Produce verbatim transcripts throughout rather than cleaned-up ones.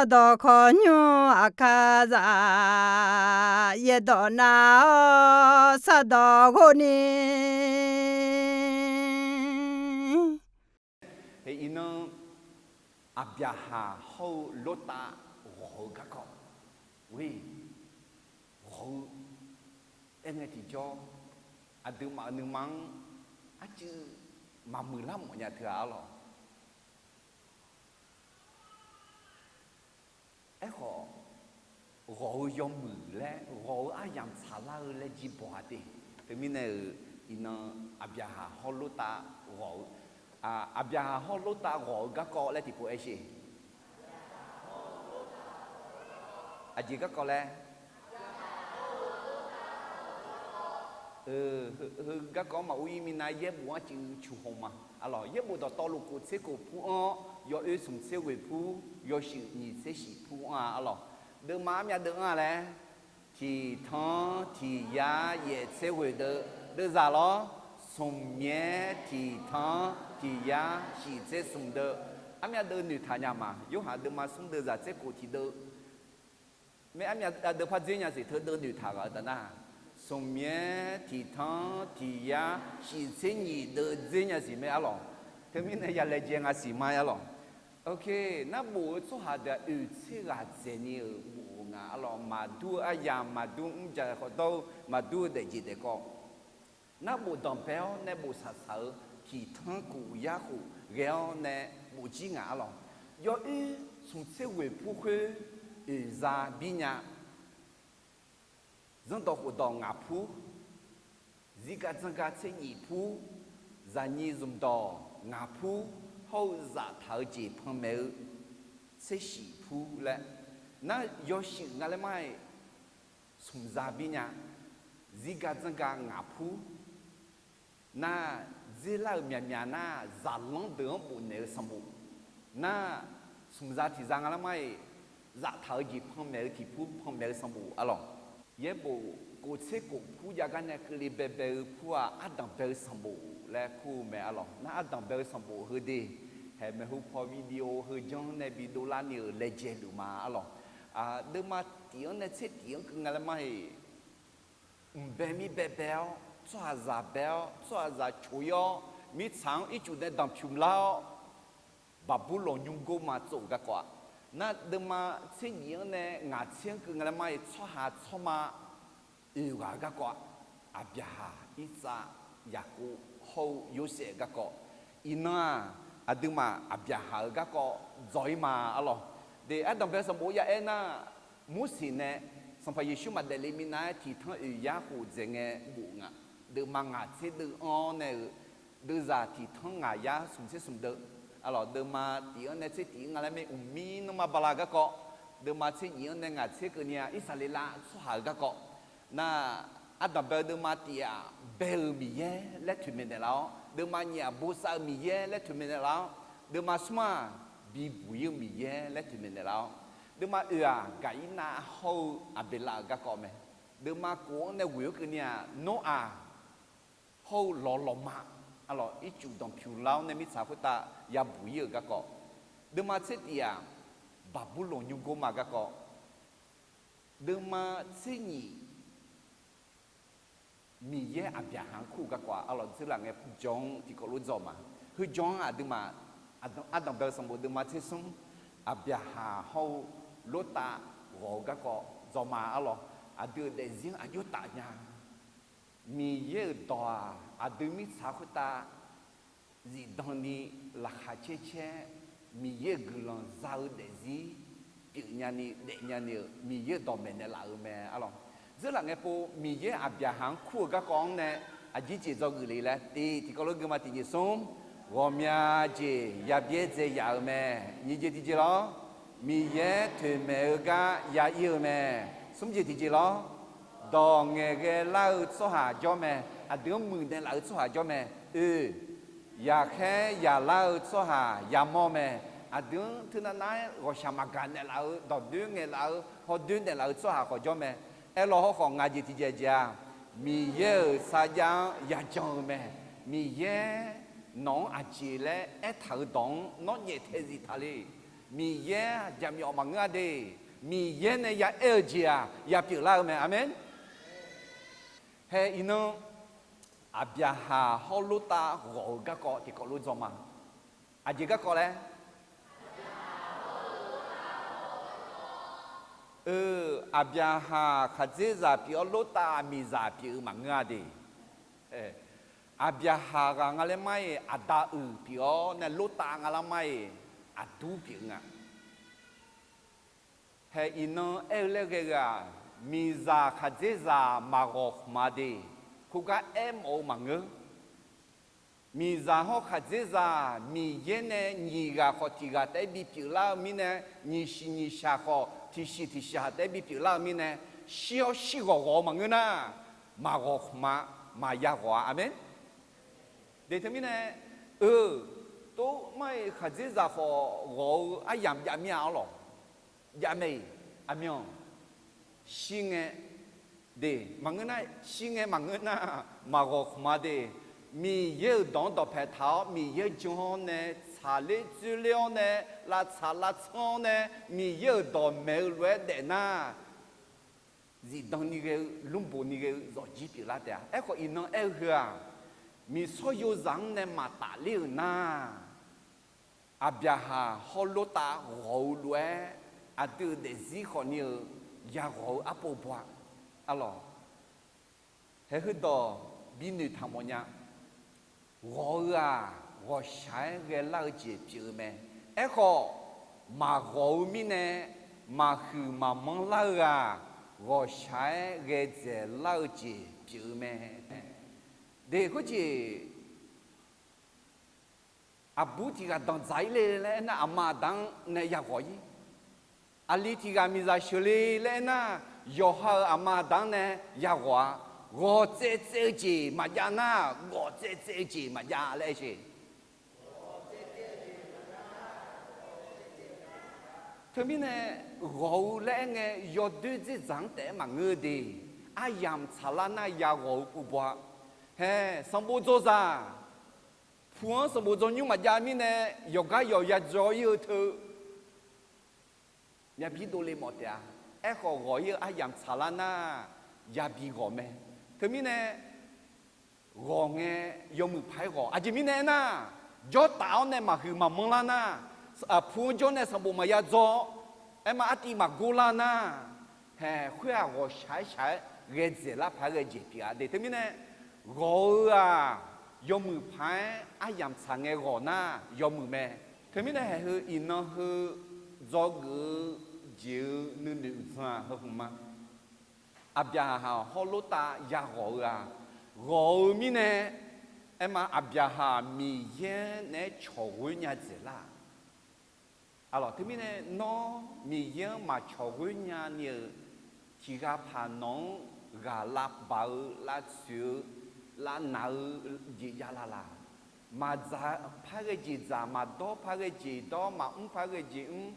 Sardawq khawqnymr aqkar zaf, yaerdawq nav-awr sardawq ghov ni. Iqnan Aqbyaqhaq hawr-eu Lortav ghawq-eu garkawv, ghawq-eu aer ngae tiqjawr, aqduimaf-euq nuima-anr arcuiv maqmuiqlar mawf nya teu-aq arlawq. Aerkhawf, ghawq-eu yawmuiq laer ghawq-eu aryamq tsaqlar-eu laer jirbawq-a de. Teumirnae-euq iqnan Aqbyaqhaq hawr Lortav ghawq-eu, Aqbyaqhaq hawr Lortav ghawq-eu garkawv laer tiqpov aer sher. Aqjeq garkawv laer heu garkawv-anr maqur-ir minav yaerbof-anr cuiv cuqhaw ma. Arlawq, yaerbof dawqtawvluf kof tser kof pur-anr, yawoer smq tser ghoeq pur, yawshuif nyiq tser shif pur-anr-a arlawq. Deuvma armyav deuv-anr-a laer, tiqtanq-anr tiq yar yaef tser ghoeq deuv, deuvzaq lawr, smq myaer tiqtanq-anr tiq yar shif tser smq deuv, armyav deuv noeqtaq nya ma. Yorhaq deuvma smr deuvzaq tser kof tiqdeuv, mae armyav deuv par dzer nya siq teu deuv noeqtaq ghaq-eu taf nar, smq myaer tiqtanq-anr tiq yar shif tser nyiq deuv dzer nya siq mae arlawq. Teumirnae ya laejae nga siq ma arlawq. Narbof-eu tsawrhaq deuq-aq oeq tser ghaq dzaeqni-euq bof-eu nga arlawq. Maqdur-eu aryamq, maqdur mrjaq khawf dawr-eu, maqdur-eu daefjeq daefkawv, narbof danqbae-awr nae bof saqsaq-eu tiqtanq khof yar khof ghae-awr nae bof jir ngaq arlawq. Yawoer smq tser ghoeq pur khoer oeq za bir nya. Zanrdawq khofdawq ngaq pur, zirgaq dzanrgaq tser nyif pur, zaqnyiq zmqdawq ngaq pur, hawr-eu zaftaq-eu jeq panmaeq-eu tser shif pur laer, nar yawshuif nga laer mar-iq smq za bir nya. Zirgaq dzanrgaq ngaq pur, nar dzerlar-euq myaqmyaq nar zaqlanr deuq-anr bofnaeq-eu sanqbof, nar smq za tiq za nga laer mar-iq zaftaq-eu jeq panmaeq-eu tiq pur panmaeq-eu sanqbof arlawq. Yaerbof kof tser kof pur jav gar nae keuvle baebae-eu pur-aq ardanq bae-eu sanqbof laer kur-eu mae arlawq. Nar ardanq bae-eu sanqbof heu de, haeq maeqhu paw video heu janr nae bi dovlar ni-euq laejae luf ma arlawq. Deuvma tif-anr nae tser tif-anr keuv nga laer mar-iq, mqbae mir baebae-awr tsawrhaqzaq bae-awr tsawrhaqzaq coq-ir-awr mirtsaq-anr ircuf nae danqpyuq lar-awr, Baqburlawq nymrgor ma tsov-euq garkawv-aq, nar deuvma tser nyif-anr nae ngaq tser-anr keuv nga laer mar-iq tsawrhaq tsawrma oeq ghaq-eu garkawv-aq, Aqbyaqhaq, Irtsav, Yaqkov hawr-eu Yorsaev-euq garkawv. Iqnan-aq, aqduimaf Aqbyaqhaq-euq garkawv dzaw-ir ma arlawq. De, ardanq bae sanqbof ya aer nar, Morseq nae Sanqpaq Yeqsur maqdaef le minav-aer tiq tanq oeq yar khof dzaeq ngae bof nga. Deuvma ngaq tser deuv anr-awr nae-euq, deuvzaq tiq tanq ngaq yar smq tser smq deuv arlawq. Deuvma tif-anr nae tser tif-anr nga laer mae, mqmir nanrma bala garkawv. Deuvma tser nyif-anr nae ngaq tser keuvni-a, Irsaqleqlav tsawrhaq-euq garkawv. Nar, ardanq bae-eu deuvma tif-aq, bae-euq Miqyaer laer toeqmaeq naeqlaf-awr, deuvma nyif-aq, bosav-eu Miqyaer laer toeqmaeq naeqlaf-awr, deuvma smr-aq, bibuq-ir-eu Miqyaer laer toeqmaeq naeqlaf-awr, deuvma oeq-aq, Gaqirnav hawr-eu Aqbeqlav-euq garkawv mae. Deuvma kof-anr nae ghoeq-awr keuvni-aq, Noraq hawr-eu lawqlawqma, arlawq, ircuf danqpyuq lar-awr nae mirtsaq khoertav yabuq-ir-euq garkawv. Deuvma tser tif-aq, Baqburlawq nymrgor ma garkawv. Deuvma tser nyif, Miqyaer Aqbyaqhaq-anr kur-eu garkawv-aq, arlawq, dzeurlaf ngae jawr-anr tiqkawv lof dzaw ma. Heujawr-anr aqduimaf, ardanq bae-eu sanqbof deuvma tser smr, Aqbyaqhaq hawr-eu Lortav ghawq-eu garkawv dzaw ma arlawq. Aqdui-euq daefzir-anr aqjox taf nya. Miqyaer-euq dawq-aq, aqdui mirtsaq khoertav zifdan ni laqkhaq caer caer, Miqyaer-euq guiqlanq za-eu daefzir pyeuf nyani daef nyani-euq Miqyaer-euq dawqmaeq naeqlaf-euq mae arlawq. Dzeurlaf ngae pov Miqyaer Aqbyaqhaq-anr kur-eu garkawv-anr nae aqjir jeq dzawgeuf le laer, tiq tiqkawv lof gui ma. Tiq jeq smr, ghawqmya jeq yabyaer dzae yaf-euq mae. Nyiq jeq tiqjeq lawr, Miqyaer toeqmaeq-eu gar ya ir-eu mae. Smr jeq tiqjeq lawr, dawq ngaeqghae lar-eu tsawrhaq jawr mae. Aqdui-anr muiqnaeq laf-eu tsawrhaq jawr mae. Oe, yaqkhaer yaqlar-eu tsawrhaq yamawr mae. Aqdui-anr teunav nav-aer ghawqshaq maqgaq naeqlaf-eu, dawqdoer ngaeqlaf-eu, hawdoer naeqlaf-eu tsawrhaq khawf jawr mae. Aerlawr hawkhawf ngaq jeq tiqjeq jeq-aq, Miqyaer-euq sarjax-anr yajan-eu mae. Miqyaer nawq-anr aqjeq laer aertaq-euq dawq-anr nawr nyaeftaeq zif taq le. Miqyaer jaqmyawf maqngeur-a de. Miqyaer nae ya aer-eu jeq-aq ya pyeuflar-eu mae. Aqmeq. Hae iqnan, Aqbyaqhaq hawr Lortav ghawq-eu garkawv tiqkawv lof dzaw ma. Aqjeq garkawv laer? Eu, Aqbyaqhaq khaqdzerzaq pyeuf-awr Lortav miqzaq pyeuf-eu maqngeur-a de. Aqbyaqhaq ghaq nga laer mar-iq aqda uiq pyeuf-awr nae Lortav nga laer mar-iq aqdur pyeuf-eu nga. Hae iqnan aer-eu laer ghae-eu-aq, miqzaq khaqdzerzaq maqghawq khmq-a de. Khoergar aermawf-eu maqngeur. Miqzaq hawr khaqdzerzaq Miqyaer nae nyiq ghaq khawf tiq ghaq taef-aer bipyeuf lar-eu mirnae, nyiq siq nyiq shaq khawf tiq siq tiq shaq taef-aer bipyeuf lar-eu mirnae, shir-awr shirghawq ghawq-eu maqngeur nar, maqghawq khmq-a, maqya ghawq-a. Aqmeq. De teumirnae, eu, tov mar-iq khaqdzerzaq khawf ghawq-eu aryamq jav mir-a arlawq. Jav mae-iq, aqmyan. Shir ngae, de, maqngeur nar, shir ngae maqngeur nar, maqghawq khmq-a de. Miqyaer-euq dawq-anr dawqpae taq-awr, Miqyaer jan-awr nae, tsaqler dzoerler-awr nae, lavtsaq lavtsanr-awr nae, Miqyaer-euq dawqmaeq-eu lof-aer daef nar, zifdan ni ghae-eu, lmrboq ni ghae-eu zawqjir pyeuflar taef-a. Aerkhawf, iqnan aer-eu heu-aq, miqsawr yozaq-anr nae maqtafler-euq nar, Aqbyaqhaq hawr Lortav ghawq-eu lof-aer, aqdui-euq daefzir khawf ni-eu yaghawq-eu arpov baw-a. Arlawq, hae heudawq binoeq taq mawf nya. Ghawq-eu-aq, ghawqshaq-aer ghaelar-eu jeq pyeuf-eu mae. Aerkhawf, maqghawq-eu mirnae maqhuiq maqmanr lar-eu-aq, ghawqshaq-aer ghae dzaeqlar-eu jeq pyeuf-eu mae. De khoerjeq, aqbur tiq ghaq danqdzaq-ir le laer aernar, aqma aqda-anr nae yaghawq-ir. Aqli tiq ghaq miqzaq sheuqle laer aernar, yawqha-euq aqma aqda-anr nae yaghawq-a. Ghawq tsaev tsaev-eu jeq maqjav nar, ghawq tsaev tsaev-eu jeq maqjav laer aer sheq. Teumirnae, ghawq-eu laer aer ngae, yawdoer dzerdzaq-anr taef-aer maqngeur-eu de. Aryamq tsaqlar nar yaghawq-eu pov baw-a. Hae, sanqbof dzawzaq, pu-anr sanqbof dzawnymr maqjav mirnae, yawqgar yawq yadzaw-ir-eu teu yabi dovle mawf taef-a. Aerkhawf, ghawq-ir-eu aryamq tsaqlar nar, yabi ghawq mae. Teumirnae, ghawq ngae, yawmuiq paq-aer ghawq. Aqjeq mirnae aernar, jawrtaf-awr nae maqhuiq maqmanr lar nar, pu-anr jawr nae sanqbof maqya dzaw, aerma artiv maqgor lar nar, hae, khoer-aq, ghawqshaq-aer shaq-aer ghae dzaeqlar paq-aer ghae jeq pyeuf-a de. Teumirnae, ghawq-eu-aq, yawmuiq paq-aer aryamq tsaq ngae ghawq nar, yawmuiq mae. Teumirnae, haeq heu iqnan heu dzawgeuf-eu jeq-eu nuinoeq uqdzan-aq heu hmq ma. Aqbyaqhaq hawr Lortav yaghawq-eu-aq, ghawq-eu mirnae, aerma Aqbyaqhaq Miqyaer naeq-aer cawq ghoer nya dzaeqlar-aq. Arlawq, teumirnae nawr Miqyaer-anr maqcawq ghoer nya ni-euq tiq ghaq paq nawq-anr ghaq lavbaq-eu, lavtsoeq-eu, lavnaq-eu jeq jav la laq? Maqdzaq par ghae jeq dzaq, maqdawr par ghae jeq dawr, maqmr par ghae jeq mr,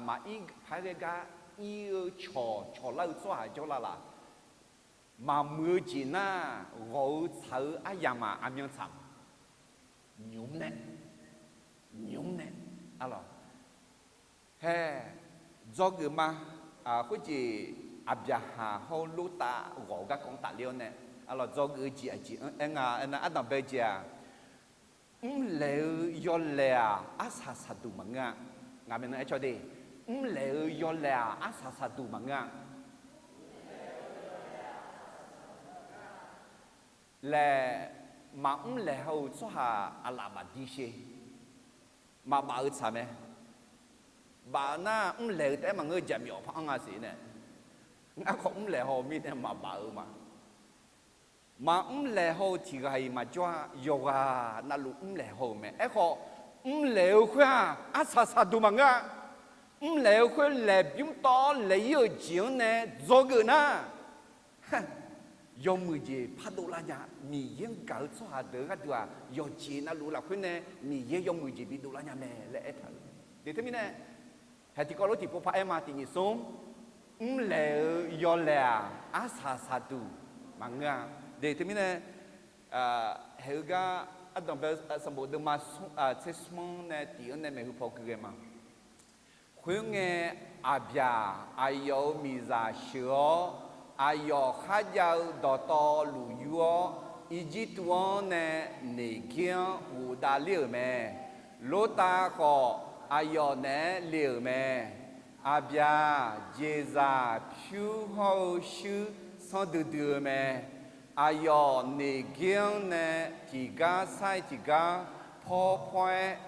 maqir par ghae gar ir-eu cawq cawqlar-eu tsawrhaq jawr la laq? Maqmuiq-eu jeq nar, ghawq-eu tsaq-eu aryamq-aq aqmyan tsaq-a. Nymq mr nae, nymq mr nae, arlawq, hae, dzawgeuf ma. Khoerjeq Aqbyaqhaq hawr-eu Lortav ghawq-eu garkawv-anr tafler-awr nae, arlawq, dzawgeuf-eu jeq aqjeq aer nga aernar, ardanq bae-eu jeq-aq, mrlaeq-eu yawlaeq-aq arsaq saqduq maqngeur-a. Ngaq maeqnan aer caw de, mrlaeq-eu yawlaeq-aq arsaq saqduq maqngeur-a. Laeq, maqmr laeq haw-euq tsawrhaq aqlaf maqdir sher. Maqbaf-eu tsaq mae. Baf nar mrlaeq-eu taef-aer maqngeur, jaqmyawf par-anr nga siq nae. Ngar khawf mrlaeq haw-eu mirnae maqbaf-eu ma. Maqmr laeq haw-eu tiq ghaq-iq maqjawr-a. Yawqghaq navluf mrlaeq haw-euq mae. Aerkhawf, mrlaeq-eu khoer-aq arsaq saqduq maqngeur-a. Mrlaeq-eu khoer laeq bymr tawv-awr laeq-ir-euq jeq-anr nae dzawgeuf nar, yawmuiq jeq pardov lar nya. Miqyaer-anr gaq-eu tsawrhaq deuq-eu gharduq-aq, yawqjeq navluf lafkhoer nae Miqyaer yawmuiq jeq bidov lar nya mae laer aertaq-euq. De teumirnae, hae tiqkawv lof tiqpov par-aer ma. Tiq nyiq smr, mrlaeq-eu yawlaeq-aq arsaq saqduq maqngeur-a. De teumirnae, haeq-eu gar ardanq bae-eu sanqbof deuvma tser smr-anr nae tiq-anr nae maeqhu paw gui ghae ma. Khoerngae, aqbyaq aqyawf-euq miqzaq sheuq-awr, aqyawf kharjav-eu dawqtawvluf yur-awr, Irjirtuv-anr nae Neqgir-anr ghofdav ler-euq mae. Lortav khawf, aqyawf naeq-aer le-euq mae. Aqbyaq jeqzaq pyur hawr-eu shuir sanrdui dui-eu mae. Aqyawf Neqgir-anr nae tiqgar sar-iq tiqgar pawr pawr-aer,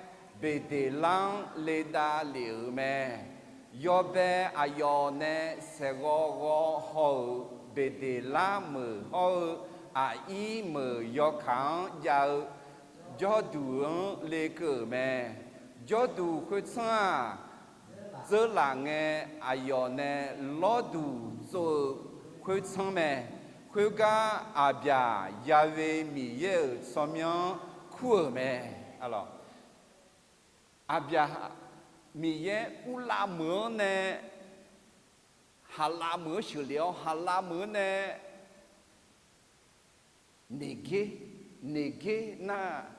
Beqdeqlar-anr ledav lef-euq mae. Yawbae aqyawf nae saeqghawv ghawv haw-euq Beqdeqlar meuq hawr-eu, aqir meuq yawkaq-anr jav-eu jawrduq-anr lekeuv-euq mae. Jawrduq khoertsanr-aq, dzeurlaf ngae, aqyawf nae lawrduq tsov-eu khoertsanr mae. Khoergar aqbyaq Ya'we Miqyaer-euq tsawrmyanr kur-euq mae. Aqbyaq Miqyaer uvlav meuq-anr nae, haqlav meuq-anr sheuqlef-awr, haqlav meuq-anr nae Neqgir, Neqgir nar,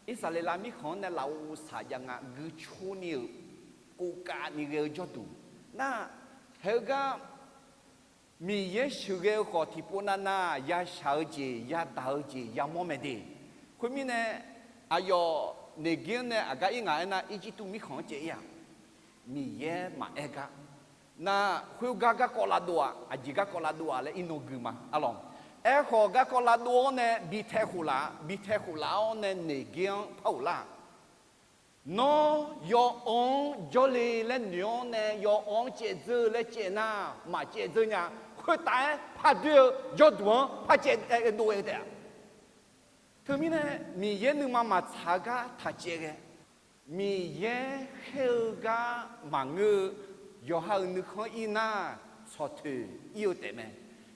Irsaqleqlav mirkhanq-anr nae lafov saq jav nga, guicorni-euq, kovkavni ghae-eu jawrduq nar, haeq-eu gar Miqyaer sheuqghae-eu khawf, tiqpov navnav yashaq-eu jeq, yadaq-eu jeq yamawr mae de. Khoermirnae, aqyawf Neqgir-anr nae aqgar ir ngaq aernar, Irjirtuv mirkhanq-anr caev ir-aq, Miqyaer maqaer gar. Nar, khoergar garkawv lavdov-aq, aqjeq garkawv lavdov-aq laer irnan gui ma, arlawq. Aerkhawf, garkawv lavdov-awr nae bi tae khof laf, bi tae khof laf-awr nae Neqgir-anr par ghoflar-aq, Nawr yawawv-anr jawrle laer noeq-awr nae, yawawv-anr caevdzeur laer caev nar, maqcaevdzeur nya. Khoertav-aer pardoer-eu jawrduq-anr par caev dov-aer taef-a. Teumirnae, Miqyaer nuima maqtsaq-eu gar taq caev ghae, Miqyaer khaer-eu gar maqngeur-eu yawqha-euq nuikhanr ir nar, tsawqtoeq ir-eu taefmae.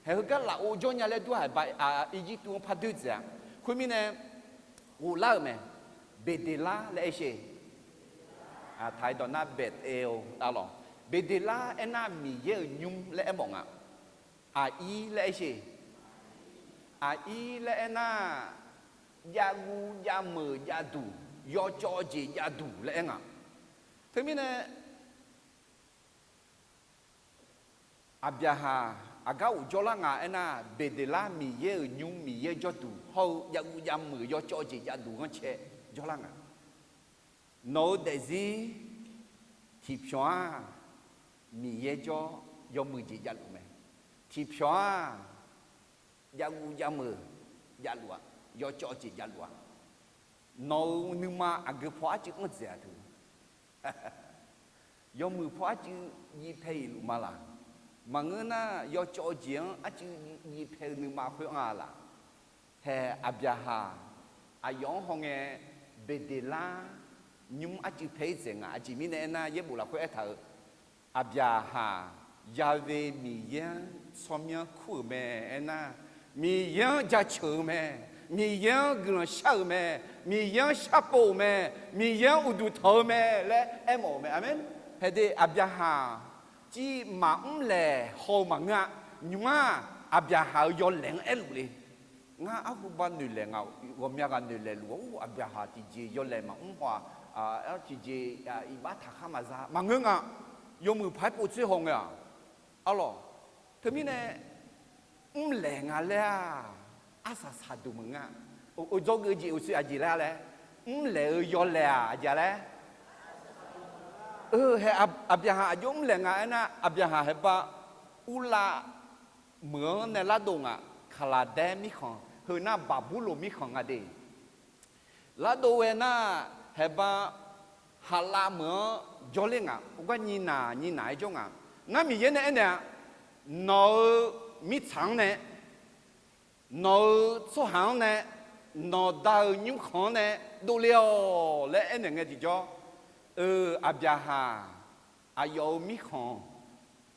Haeq heugar lafov jawr nya laer dur-aq, Irjirtuv-anr pardoer dzaeq-a. Khoermirnae, ghoflar-euq mae. Beqdeqlar laer aer sher. Taq-aer dawq nar Beth-el, arlawq. Beqdeqlar aernar, Miqyaer-euq nymr laer aermawf nga. Aqir laer aer sher. Aqir laer aernar, javguv javmeuq javduq, yawcawv jeq javduq laer aer nga. Teumirnae, Aqbyaqhaq aqgar ghofjawr lar nga aernar, Beqdeqlar Miqyaer-euq nymr, Miqyaer jawrduq hawr-eu javguv javmeuq yawcawv jeq javduq ghanrcae jawrlar nga. Nawq-eu daefzir tiqpyawq-aq, Miqyaer jawr yawmuiq jeq javluf mae. Tiqpyawq-aq, javguv javmeuq javluf-aq, yawcawv jeq javluf-aq, nawq-euq nuima aqgeu paw arcuiv anr dzaeq-a teu. Yawmuiq paw arcuiv jiv pae-iq luf ma laq? Maqngeur nar, yawcawv jeq-anr arcuiv jiv pae-eu nuima khoer anr-a laq? Haeq Aqbyaqhaq aqyawf-anr hawngae, Beqdeqlar nymr arcuiv pae-ir dzaeq nga. Aqjeq mirnae aernar, yaerbof lafkhoer aertaq-euq, Aqbyaqhaq Ya'we Miqyaer-anr tsawrmyanr kur-euq mae aernar, Miqyaer-anr jaceuq-eu mae, Miqyaer-anr guiqlanq shar-euq mae, Miqyaer-anr sharpov-euq mae, Miqyaer-anr uqduq tanq-eu mae laer aermawf-euq mae. Aqmeq. Haeqdeuq Aqbyaqhaq civ maqmr laeq haw-eu maqngeur-a. Nymr-aq, Aqbyaqhaq-euq yawlaeq-anr aerluf le. Ngar arhuba noeqlaeq nga, ghawqmya ghaq noeqlaeq luf-awr, or, Aqbyaqhaq tiqjeq yawlaeq maqmr haw-aq, tiqjeq iqbax taqkhar maqza maqngeur nga. Yawmuiq paq-aer povtsoer haw ngae-aq, arlawq. Teumirnae, mrlaeq nga laer-aq, arsaq saqduq maqngeur-a. Dzawgeuf jeq uqshoe aqjeq laer laer, mrlaeq-eu yawlaeq-aq aqjeq-a laer. Haeq Aqbyaqhaq aqjox mrlaeq nga aernar, Aqbyaqhaq haeqba urlav meuq-anr nae lardov ngaq. Kaqlaqdaer mirkhanq, heu nar Baqburloq mirkhanq nga de. Lardov ghae nar, haeqba haqlav meuq-anr jawrler ngaq. Khoergar nyiq naq nyiq naq-aer jawr ngaq. Ngar Miqyaer nae aernaeq-a, nawq-euq mirtsaq-anr nae, nawq-euq tsawrhaq-anr nae, nawqda-euq nymrkhanq-anr nae dovle-awq laer aernaeq ngae tiqjawr, eu, Aqbyaqhaq aqyawf-euq mirkhanq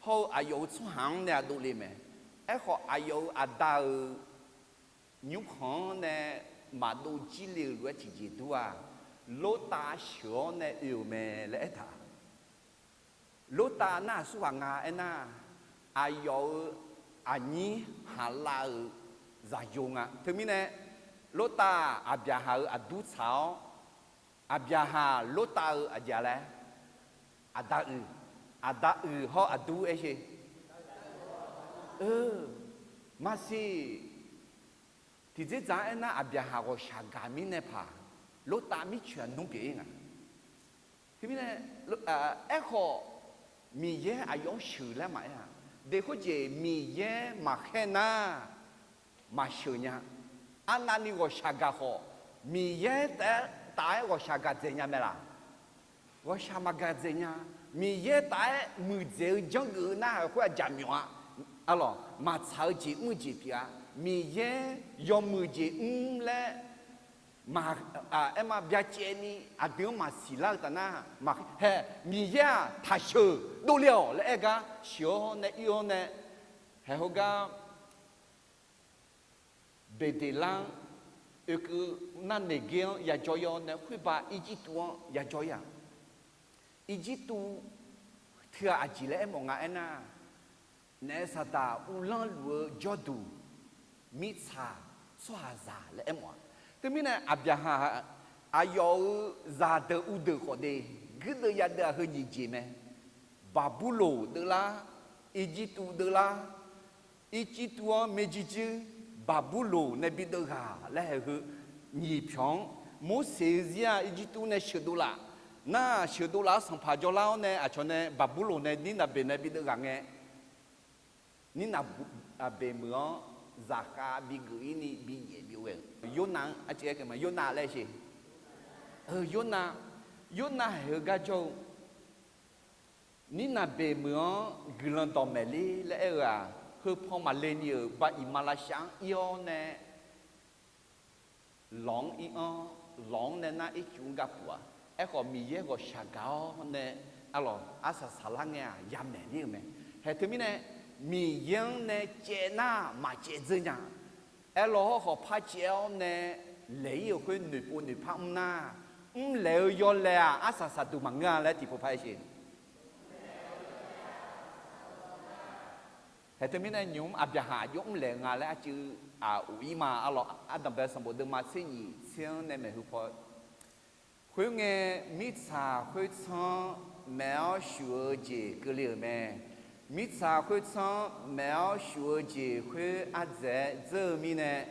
hawr-eu aqyawf-euq tsawrhaq-anr nae aqdov le mae. Aerkhawf, aqyawf-euq aqda-euq nymrkhanq-anr nae maqdov jir le-euq lof-aer tiqjeq dur-aq, Lortav sheuq-awr nae oe-euq mae laer aertaq. Lortav nar aqsurghaq nga aernar, aqyawf-euq aqnyir haqlav-euq zaqyo nga. Teumirnae, Lortav-aq, Aqbyaqhaq-euq aqdur tsaq-awr, Aqbyaqhaq Lortav-euq aqjeq laer, aqda oe. Aqda uiq hawr aqdur aer sher. Maqsiq. Tiqdzerdzaq-anr aernar, Aqbyaqhaq ghawqshaq gaq mirnae paq, Lortav mircoeq-aq nmr pyeuf-ir nga. Teumirnae, aerkhawf, Miqyaer aqyawf-anr sheuq laer maqaer-a. Deq khoerjeq Miqyaer maqkhaer nar, maqsheuq nya. Arnavni ghawqshaq gaq khawf, Miqyaer taef-aer taf-aer ghawqshaq gaq dzaeq nya mae laq? Ghawqshaq maqgaq dzaeq nya. Miqyaer taf-aer muiqdzaeq-eu janrgeuf-eu nar-aq, khoer-aq jaqmyawf-a. Arlawq, maqtsaq-eu jeq mr-eu jeq pyeuf-a. Miqyaer yawmuiq jeq mr laer maq, aer ma byacaevni aqdui-anr maqsiq lar-eu taf nar, maq, hae, Miqyaer-aq taqsheuq dovle-awq laer aer gar sheuq-awr nae ir-awr nae, haeq heugar Beqdeqlar-anr oekeuv nar, Neqger-anr yajawr-ir-awr nae, khoerba Irjirtuv-anr yajawr-ir-aq. Irjirtuv teughaq aqjeq laer aermawf nga aernar, naef saqdaq uvlanr luf-eu jawrduq, mirtsaq, tsawrhaqzaq laer aermawf-a. Teumirnae Aqbyaqhaq aqyawf-euq zaqdeuq uvdeuq khawf de, guirdeuv yadeuv-aq heu nyiq jeq mae. Baqburloq deuvlar, Irjirtuv deuvlar, Irjirtuv-anr maerjuir juir, Baqburloq nae bideuv ghaq laer haeq heu nyiq pyawq-anr, Morseq-eu zir-aq Irjirtuv nae sheuqdov laf, nar-aq sheuqdov laf-awr sanqpaq jawrlar-awr nae aqcawq nae Baqburloq nae Nirnaqbeq nae bideuv ghaq ngae, Nirnaqbeq meuq-anr zaqkhav bigeuf-ir ni biyaef byov ghae-euq Yornav-anr arciv aer keuv ma. Yornav laer sher. Yornav, Yornav haeq heu gar jawr-eu Nirnaqbeq meuq-anr guiqlanq dawqmaeq ler laer aer-eu-aq, heu paw maqle ni-euq ba iqmalavshav-anr ir-awr nae, lawq-anr ir-anr, lawq-anr nae nar ircuf-anr gar puq-a. Aerkhawf Miqyaer ghawqshaq gaq-awr nae, arlawq, arsaq saqlar ngae-aq yamaeq ler-eu mae. Haeq teumirnae, Miqyaer-anr nae caev nar maqcaev dzeur nya. Aerlawq hawrkhawf par caev-awr nae laeq-ir-euq khoer noeqpov noeqpar mr nar, mrlaeq-eu yawlaeq-aq arsaq saqduq maqngeur-a laer tiqpov par aer sher. Haeq teumirnae nymq-mr Aqbyaqhaq aqjox mrlaeq-eu nga laer arcuiv-aq of-ir ma. Arlawq, ardanqbae sanqbof deuvma tser nyiq tser-anr nae maeqhu paw Khoerngae, mirtsaq khoertsanr-anr maef-awr shuf-eu jeq keuvle-euq mae. Mirtsaq khoertsanr-anr maef-awr shuf-eu jeq khoer ardzaeq-aer dzeur-eu mirnae,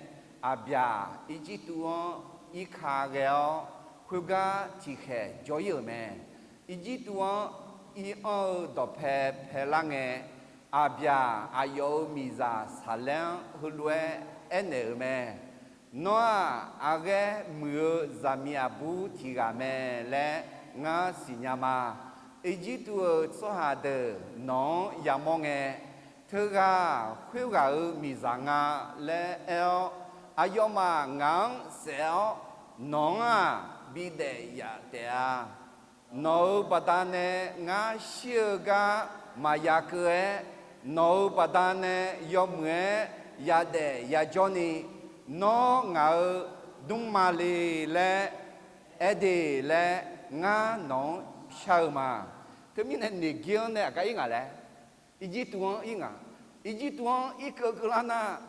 Aqbyaq Irjirtuv-anr irka ghae-awr, khoergar tiqkhaeq jawr-ir-euq mae. Irjirtuv-anr ir-anr-eu dawqpae paelar ngae, Aqbyaq aqyawf-euq miqzaq Saqlaer-anr heulof-aer aernaeq-euq mae. Nawr-aq, arghaer muiq-eu zaqmiq aqbur tiq ghaq mae laer ngar siqnya ma. Irjirtuv-euq tsawrhaq deuq nawq-anr yamawr ngae, teughaq khoerghaq-euq miqzaq nga laer aer-awr, aqyawfmaf ngaq-anr saef-awr nawq-anr-aq bidaef yaf taef-a. Nawq-euq baqdanae ngar shir-eu gar maqya keuv-aer, nawq-euq baqdanae yawmuiq-aer yadaef yajawrni, nawr ngaq-euq dmrma le laer aer de laer ngar nawq-anr shar-eu ma. Teumirnae Noeqgir-anr nae aqgar ir ngaq laer, Irjirtuv-anr ir ngaq. Irjirtuv-anr irkeuv keuvlar nar,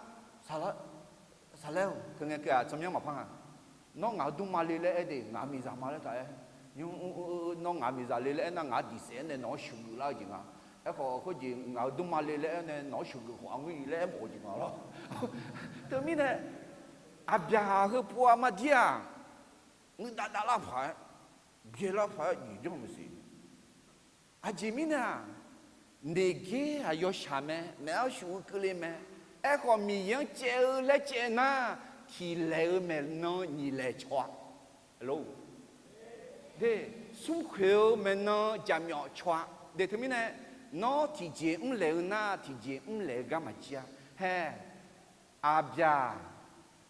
Saqlaer-or, teu ngae keuv-aq tsawrmyanr maqpar nga. Nawr ngaq-euq dmrma le laer aer de, ngaq-euq miqzaq ma laer taq aer. Nawr ngaq-euq miqzaq le laer aernar, ngaq-anr diqsaef-aer nae nawq-anr sheuqgeuf lar-eu jeq nga. Aerkhawf khoerjeq ngaq-euq dmrma le laer aer nae nawq-anr sheuqgeuf khawf arngeur-i laer aermawf-eu jeq nga lawr. Teumirnae, Aqbyaqhaq heupov-a mardir-aq, nuidav dav lar paq-aer, byaelar paq-aer jeq janr maqsiq. Aqjeq mirnae-aq, Noeqgir-aq yawshaq mae, maef-awr shuf-eu keuvle mae. Aerkhawf Miqyaer-anr caev-eu laer caev nar, tiq laeq-eu maeqnan nyiq laeq caw-a. Alo, de, smrkhoeq-eu maeqnan jaqmyawf caw-a. De teumirnae, nawr tiqjeq mrlaeq-eu nar, tiqjeq mrlaeq-eu gar maqjir-a. Hae, Aqbyaq,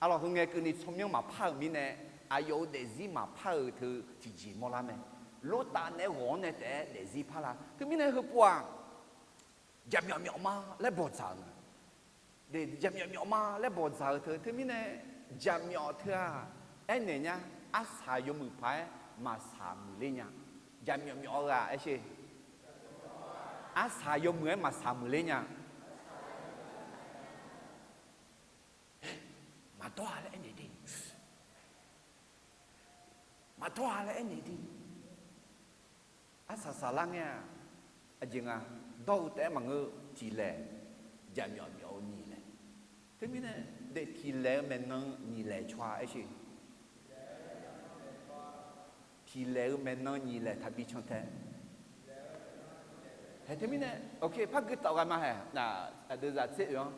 arlawq, heu ngae keuvni tsawrmyanr maqpar-euq mirnae, aqyawf-euq daefzir maqpar-euq teu tiqjeq mawrlar mae. Lortav naeq-aer ghawq-anr nae taef-aer daefzir parlar. Teumirnae heupov-aq, jaqmyawf myawf ma laer bawqdzaq-euq nga. De, jaqmyawf myawf ma laer bawqdzaq-euq teu, teumirnae jaqmyawf teu-aq, aernaeq nya, arsaq yawmuiq paq-aer maqsaq muiqler nya. Jaqmyawf myawf-eu ghaq aer sher. Arsaq yawmuiq-aer maqsaq muiqler nya. Maqdawr-a laer aernaeq de. Maqdawr-a laer aernaeq de. Arsaq saqlar ngae-aq, Aqjeq nga, dawr-eu taef-aer maqngeur, tiqlaeq, jaqmyawf myawf-eu nyiq laeq. Teumirnae, daef tiqlaeq-eu maeqnan nyiq laeq tsawrhaq aer sher. Tiqlaeq-eu maeqnan nyiq laeq taqbi can tae. Hae teumirnae, ok, par gui tawf ghae ma hae. Aqdui zaq tser oe-anr.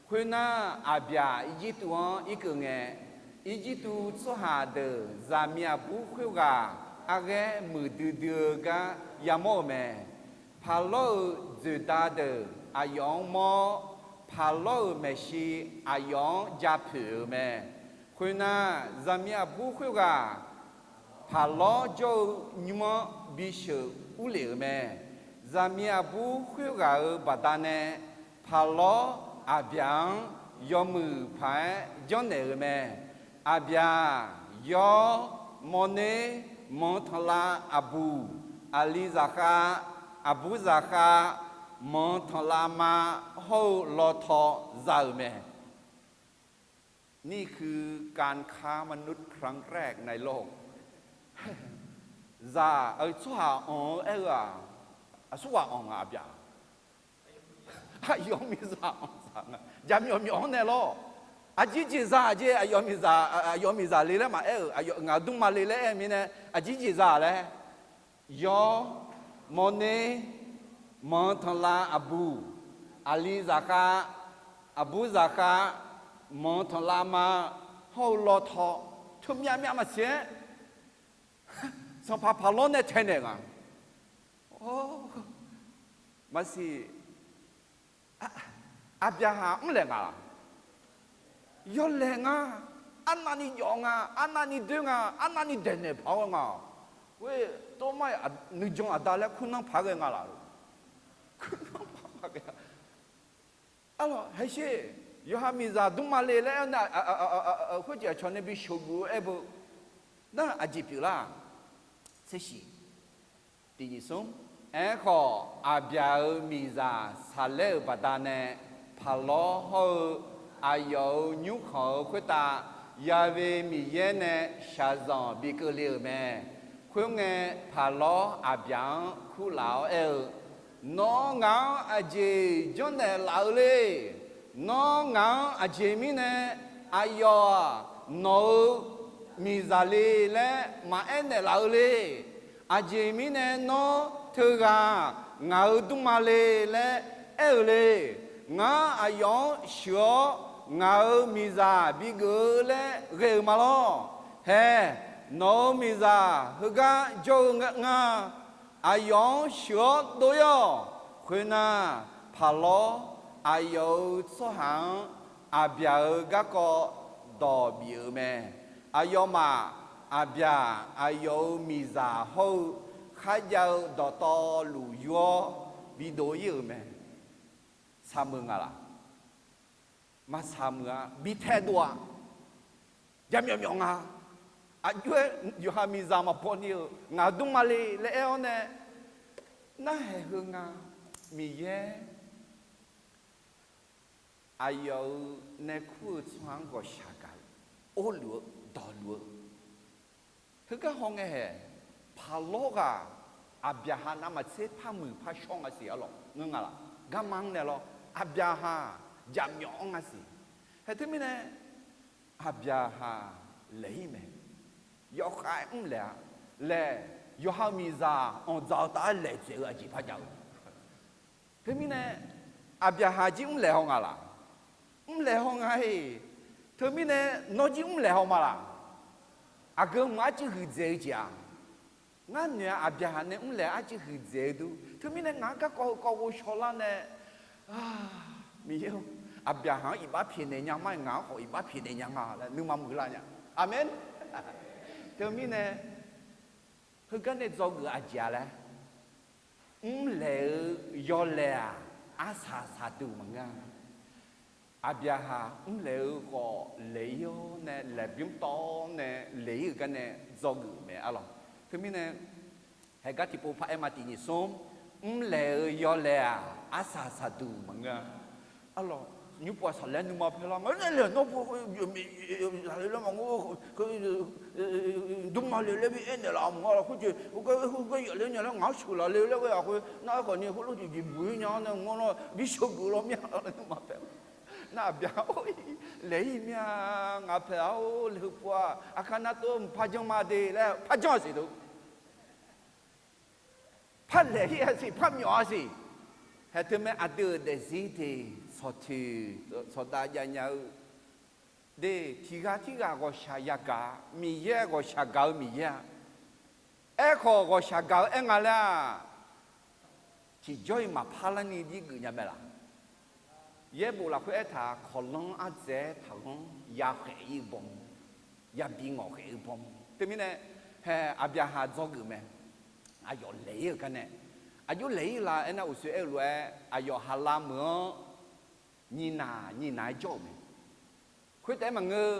Khoernar, Aqbyaq Irjirtuv-anr irkeuv ngae, Irjirtuv tsawrhaq deuq zaqmiq aqbur khoerghaq arghaer muiqdui dui-eu gar yamawr-euq mae. Paqlawr-euq dzoeqda deuq aqyawf-anr mawr-awr, paqlawr-euq maeqshi aqyawf-anr ja poeq-euq mae. Khoernar, zaqmiq aqbur khoerghaq paqlawr jawr-eu nymr-anr bisheuq urlef-euq mae. Zaqmiq aqbur khoerghaq-euq baqdanae paqlawr Aqbyaq-anr yawmuiq paq-aer janrnaeq-euq mae. Aqbyaq, yawr, mawrner, manq tanqlav aqbuq, aqli zaqkhav, aqbur zaqkhav, manq tanqlav ma hawr-eu lawtaw za-euq mae. นี่คือการค้ามนุษย์ครั้งแรกในโลก Zaq-euq tsawrhaq anq-eu aer-eu-aq, aqsurghaq anq nga Aqbyaq. Aqyawf miqzaq anq zaq nga. Jaqmyawf myawf-anr nae lawr. Aqjeq jeq za jeq, aqyawf miqzaq, aqyawf miqzaq le laer maqaer-euq, ngaq dmrma le laer aer-eu mirnae, aqjeq jeq za laer. Yawr, mawrner, manq tanqlav aqbuq, aqli zaqkhav, aqbur zaqkhav, manq tanqlav ma hawr-eu lawtaw, teumyav myav maqsiq-aer, sanqpaq paqlawr nae taenaeq nga. Maqsiq, Aqbyaqhaq mrlaeq nga laq? Yawlaeq nga. Arnavni jawf nga, arnavni doer nga, arnavni daeqnaeq paq-aer nga. Khoer tawrmar-iq nuijan aqda laer kurnan paq-aer ghae nga laq? Kurnan paq-aer ghae. Arlawq, haesher, yawqha miqzaq dmrma le laer aer-awr nae, khoerjeq aqcawq nae bi sheuqguf-eu aer beu. Nar aqjeq pyeuflar? Tsershiq, tiq nyiq smr. Aerkhawf, Aqbyaq-euq miqzaq saqlaer-euq baqdanae, paqlawr hawr-eu aqyawf-euq nymrkhanq-euq khoertav Ya'we Miqyaer nae shaqzanq bi keuvle-euq mae. Khoerngae, paqlawr Aqbyaq-anr kurlaf-awr aer-eu, Nawr ngaq-anr aqjeq janrnaeq laf-eu le. Nawr ngaq-anr aqjeq mirnae aqyawf-aq nawq-euq miqzaq le laer maqaer naeqlaf-eu le. Aqjeq mirnae nawr teughaq ngaq-euq dmrma le laer aer-eu le. Ngar aqyawf-anr sheuq-awr ngaq-euq miqzaq bigeuf-eu laer ghae-euq ma lawr. Hae, nawq-euq miqzaq heugar jawr-eu nga. Aqyawf-anr sheuq-awr dov-ir-awq. Khoernar, paqlawr aqyawf-euq tsawrhaq-anr Aqbyaq-euq garkawv dawq bif-euq mae. Aqyawfmaf Aqbyaq aqyawf-euq miqzaq hawr-eu kharjav-eu dawqtawvluf yur-awr bidov-ir-euq mae. Saqmeuq nga laq? Maqsaq meuq-a. Bi taedov-aq, jaqmyawf myawf nga. Aqjox-aer yawqha miqzaq maqbaw ni-euq ngaq dmrma le laer aer-awr nae, narhaq heu nga. Miqyaer aqyawf-euq nae kur-eu tsawrhaq-anr ghawqshaq gaq-eu, orluf-eu, dawqluf-eu. Heugar hawngae hae, paqlawr ghaq Aqbyaqhaq navmaqtser par muiq par shawr nga siq arlawq, ngeur nga laq? Garma-anr nae lawr, Aqbyaqhaq jaqmyawf-anr nga siq. Hae teumirnae, Aqbyaqhaq laeq-ir mae. Yawkhav-aer mrlaeq-a. Laeq, yawqha-euq miqzaq anqdzaq-eu taf-aer laeq dzaeq-eu aqjeq par jav-eu. Teumirnae, Aqbyaqhaq jir mrlaeq haw nga laq? Mrlaeq haw nga-iq. Teumirnae, nawr jir mrlaeq haw ma laq? Aqgeu mq arcuiv huiqdzaeq-eu jeq-aq, ngar noeq-a. Aqbyaqhaq nae mrlaeq arcuiv huiqdzaeq-eu dur. Teumirnae ngaq-anr garkawv heukawv ghovshaw lar nae, Miqyaer-or, Aqbyaqhaq-anr iqbax pyaeqnaeq nya ma-aer, ngaq-anr khawf iqbax pyaeqnaeq nya nga laer nuima muiqlar nya. Aqmeq. Teumirnae, heugar nae dzawgeuf-eu aqjeq-a laer, mrlaeq-eu yawlaeq-aq, arsaq saqduq maqngeur-a. Aqbyaqhaq mrlaeq-eu khawf laeq-ir-awr nae, laeqbymr tawv-awr nae laeq-ir-euq gar nae dzawgeuf-euq mae arlawq. Teumirnae, haegar tiqpov paraer ma tiq nyiq smr, mrlaeq-eu yawlaeq-aq, arsaq saqduq maqngeur-a. Arlawq, Nymrpov-aq saqlaer nuima paerlar nga, nae laer nawr pu, zaqle laer maqngeur, dmrma le laer bi aernaeq laf mq nga laf khoerjeq, heugar yaf le nya laer ngaq-anr sheuq laf le laer ghae-aq khoer nar, aerkhawf ni heulof tiqjeq buq-ir nya-anr nae mr-awr nar bisheuq geuf law mir-a laer nuima paer. Nar aqbyaqhaq-or, laeq-ir mir-a, ngaq paeq-a-or, laeq heu pov-aq, aqkar nar tov mqpar janr ma de laer par janr-a siq deuq. Par laeq-ir-a siq, par myawf-a siq. Haeq teu mae, aqdui-euq daefzir teq tsawqtoeq tsawqdav jav nya-eu de, tiq ghaq tirghaq ghawqshaq yagaq-a, Miqyaer ghawqshaq gaq-eu Miqyaer-a. Aerkhawf ghawqshaq gaq-eu aer nga laer-aq, tiqjawr-iq maqpar larni jir geuf nya mae laf. Yaerbof lafkhoer aertaq, kawqlanr ardzaeq-aer taqghanr, ya khaef-ir-eu baw, yabi ngawq khaef-eu baw. Teumirnae, hae, aqbyaqhaq dzawgeuf mae. Aqyawf laeq-ir-eu gar nae, aqjox laeq-ir la aernar, uqsoer aer-eu lof-aer aqyawf halav meuq-anr nyiq naq nyiq naq-aer jawr-euq mae. Khoertaef-aer maqngeur,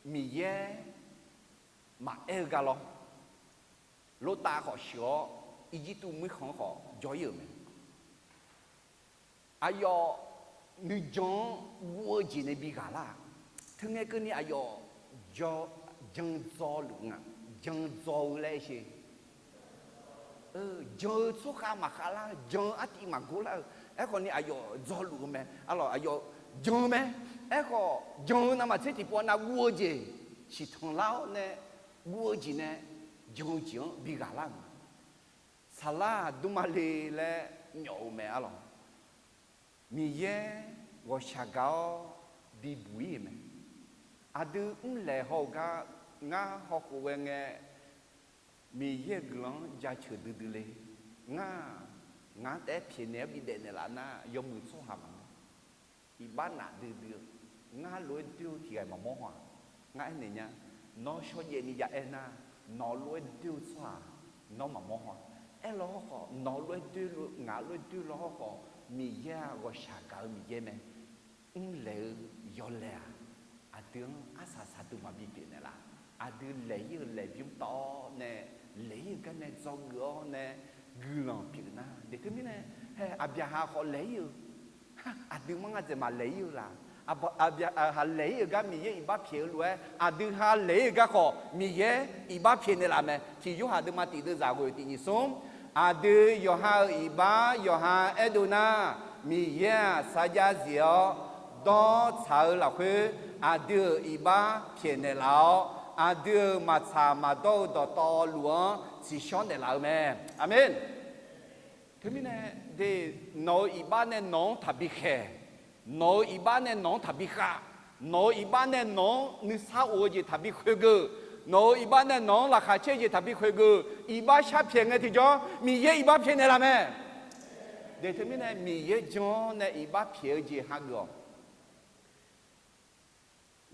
Miqyaer maqaer-eu gar lawr, Lortav khawf sheuq-awr, Irjirtuv muirkhanq-anr khawf jawr-ir-euq mae. Aqyawf nuijan-anr guv-eu jeq nae bi ghaq lar-aq, teungae keuvni aqyawf jan dzaw luf nga, jan dzaw-eu laer sher. Jan-eu tsawrkhav maqkhav lar-eu, jan-eu artiv maqgor lar-eu, aerkhawf ni aqyawf dzaw luf-eu mae. Arlawq, aqyawf jan-eu mae. Aerkhawf jan-eu navmaqtser tiqpov nav guv-eu jeq siqtanq lar-awr nae, guv-eu jeq nae jan-eu jeq-anr bi ghaq lar-euq ma. Saqlar aqdui ma le laer myawf-eu mae arlawq. Miqyaer ghawqshaq gaq-awr bibuq-ir-euq mae. Aqdui mrlaeq haw-eu gar ngar hawkhof ghae ngae, Miqyaer-euq guiqlanq-anr jaceuq duidui le. Ngar, ngaq-anr taef-aer pyaeqnaeq-awr bidaef naeqlaf nar, yawmuiq tsawrhaq maqngeur. Iqbax naf duidui-eu, ngar lof-aer doer-eu tiq ghaq maqmawr haw-aq. Ngar aernaeq nya, nawr shawrjaev ni jav-aer nar, nawq lof-aer doer-eu tsawrhaq nawr maqmawr haw-aq. Aerlaw hawrkhawf, nawq lof-aer doer, ngaq lof-aer doer law hawrkhawf, Miqyaer-aq ghawqshaq gaq-eu Miqyaer mae. Mrlaeq-eu yawlaeq-aq, aqdui-anr arsaq saqduq maqbi pyaeqnaeq laf. Aqdui laeq-ir-eu laeqbymr tawv-awr nae, laeq-ir-eu gar nae dzawgeuf-awr nae, guiqlanq pyeuf nar, daeq teumirnae, hae, aqbyaqhaq khawf laeq-ir-eu, aqdui mar ngar dzaeq maqlaeq-ir-eu laf. Aqbyaqhaq laeq-ir-eu gar Miqyaer iqbax pyaeq-eu lof-aer, aqdui ha laeq-ir-eu gar khawf Miqyaer iqbax pyaeqnaeq laf mae. Tiq Yorhaq deuvma tiq deuv zaq ghoeq tiq nyiq smr, aqdui yawqha-euq iqbax yawqha aerdov nar, Miqyaer-aq sarjax zif-awr dawr tsaq-eu lafkhoer, aqdui-euq iqbax pyaeqnaeq laf-awr, aqdui-euq maqtsaq maqdawr-eu dawqtawvluf-anr tsiqshawr naeqlaf-eu mae. Aqmeq. Teumirnae, de, nawq-euq iqbax nae nawq-anr taqbi khaeq. Nawq-euq iqbax nae nawq-anr taqbi khav. Nawq-euq iqbax nae nawq-anr nuisar of-eu jeq taqbi khoeqgeuf. Nawq-euq iqbax nae nawq-anr laqkhaq caer-eu jeq taqbi khoeqgeuf. Iqbax sharpyaeq ngae tiqjawr, Miqyaer iqbax pyaeqnaeq laf mae. De teumirnae, Miqyaer jan-awr nae iqbax pyaeq-eu jeq hageuf-awq.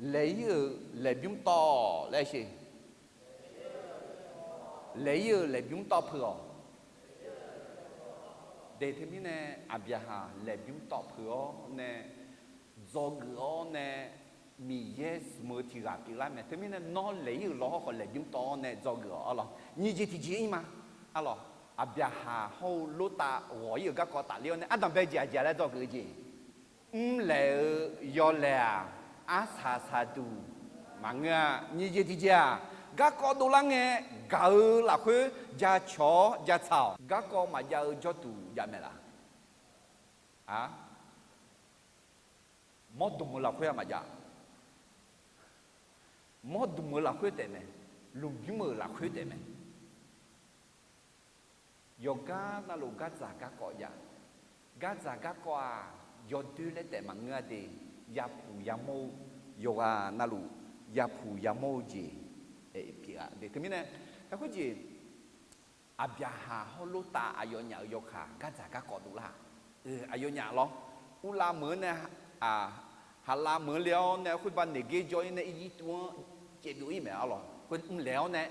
Laeq-ir-euq laeqbymr tawv laer sher. Laeq-ir-euq laeqbymr tawv peuq-awq. De teumirnae, aqbyaqhaq laeqbymr tawv peuq-awr nae dzawgeuf-awr nae, Miqyaer smq-eu tiq ghaq pyeuflar mae. Teumirnae nawr laeq-ir-euq law hawrkhawf laeqbymr tawv-awr nae dzawgeuf-awq arlawq. Nyiq jeq tiqjeq-ir ma. Arlawq, aqbyaqhaq hawr-eu Lortav ghawq-ir-euq garkawv tafler-awr nae ardanqbae jeq aqjeq laer dzawgeuf-eu jeq. Mrlaeq-eu yawlaeq-aq, arsaq saqduq maqngeur-a. Nyiq jeq tiqjeq-aq, garkawv dovlar ngae, gaq-eu lafkhoer jacawq-awr jatsaq-awq. Garkawv maqjav-eu jawrduq jav mae laf. A, mawrdmq-eu lafkhoer-aq maqjav. Mawrdmq-eu lafkhoer taef mae. Lmqbymr-euq lafkhoer taef mae. Yawqgar navluf gardzaq garkawv jav. Gardzaq garkawv-aq, yawdoer laer taef maqngeur-a de. Yapuq yamawr-eu, yawqghaq navluf yapuq yamawr-eu jeq pyeuf-a de. Teumirnae, aerkhoer jeq, aqbyaqhaq hawr Lortav aqyawfnyaf-euq yawkaq gardzaq garkawv dovlar-a. Aqyawfnyaf lawr, uvlav meuq-anr nae, haqlav meuq-anr le-awr nae khoerba Neqgaer jawr-ir nae Irjirtuv-anr caevbyov-ir mae arlawq. Khoer mrlaeq-awr nae,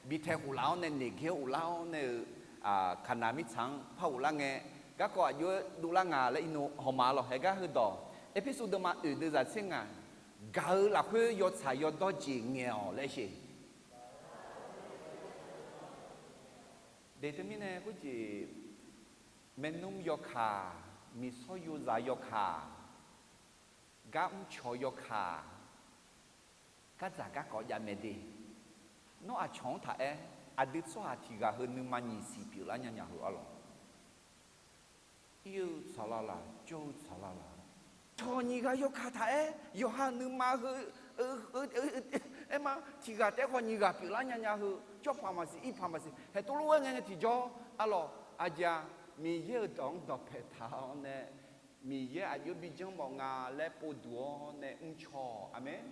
bi tae khoflaf-awr nae Neqgaer uvlar-awr nae-euq, Kaqnaq mirtsaq-anr par ghoflar ngae, garkawv aqjox-aer dovlar nga laer irnu hawma arlawq. Haegar heudawq, Erpersu deuvma oeq deuv zaq tser ngaq, gaq-eu lafkhoer yawtsaq yawdawr jeq ngaeq-awq laer sher. De teumirnae khoerjeq, maernmr yawkaq, miqsawr yozaq yawkaq, Gar mrcawq yawkaq, gardzaq garkawv jav mae de. Nawr aqcawq-anr taq aer, aqdui tsawrhaq tiq ghaq heu nuima nyiq siq pyeuflar nya nya heu arlawq. Ir-eu tsaqlar laq, jawr-eu tsaqlar laq. Cawq nyiq ghaq yawkaq taq aer, yawqha nuima heu, aer ma, tiq ghaq taef khawf nyiq ghaq pyeuflar nya nya heu, jawr paq maqsiq, ir paq maqsiq, haeq tov lof-aer ngae ngae tiqjawr arlawq. Aqjeq-aq, Miqyaer-euq dawq-anr dawqpae taq-awr nae, Miqyaer aqjox bi janrmawf nga laer povduq-awr nae mrcawq-awq. Aqmeq.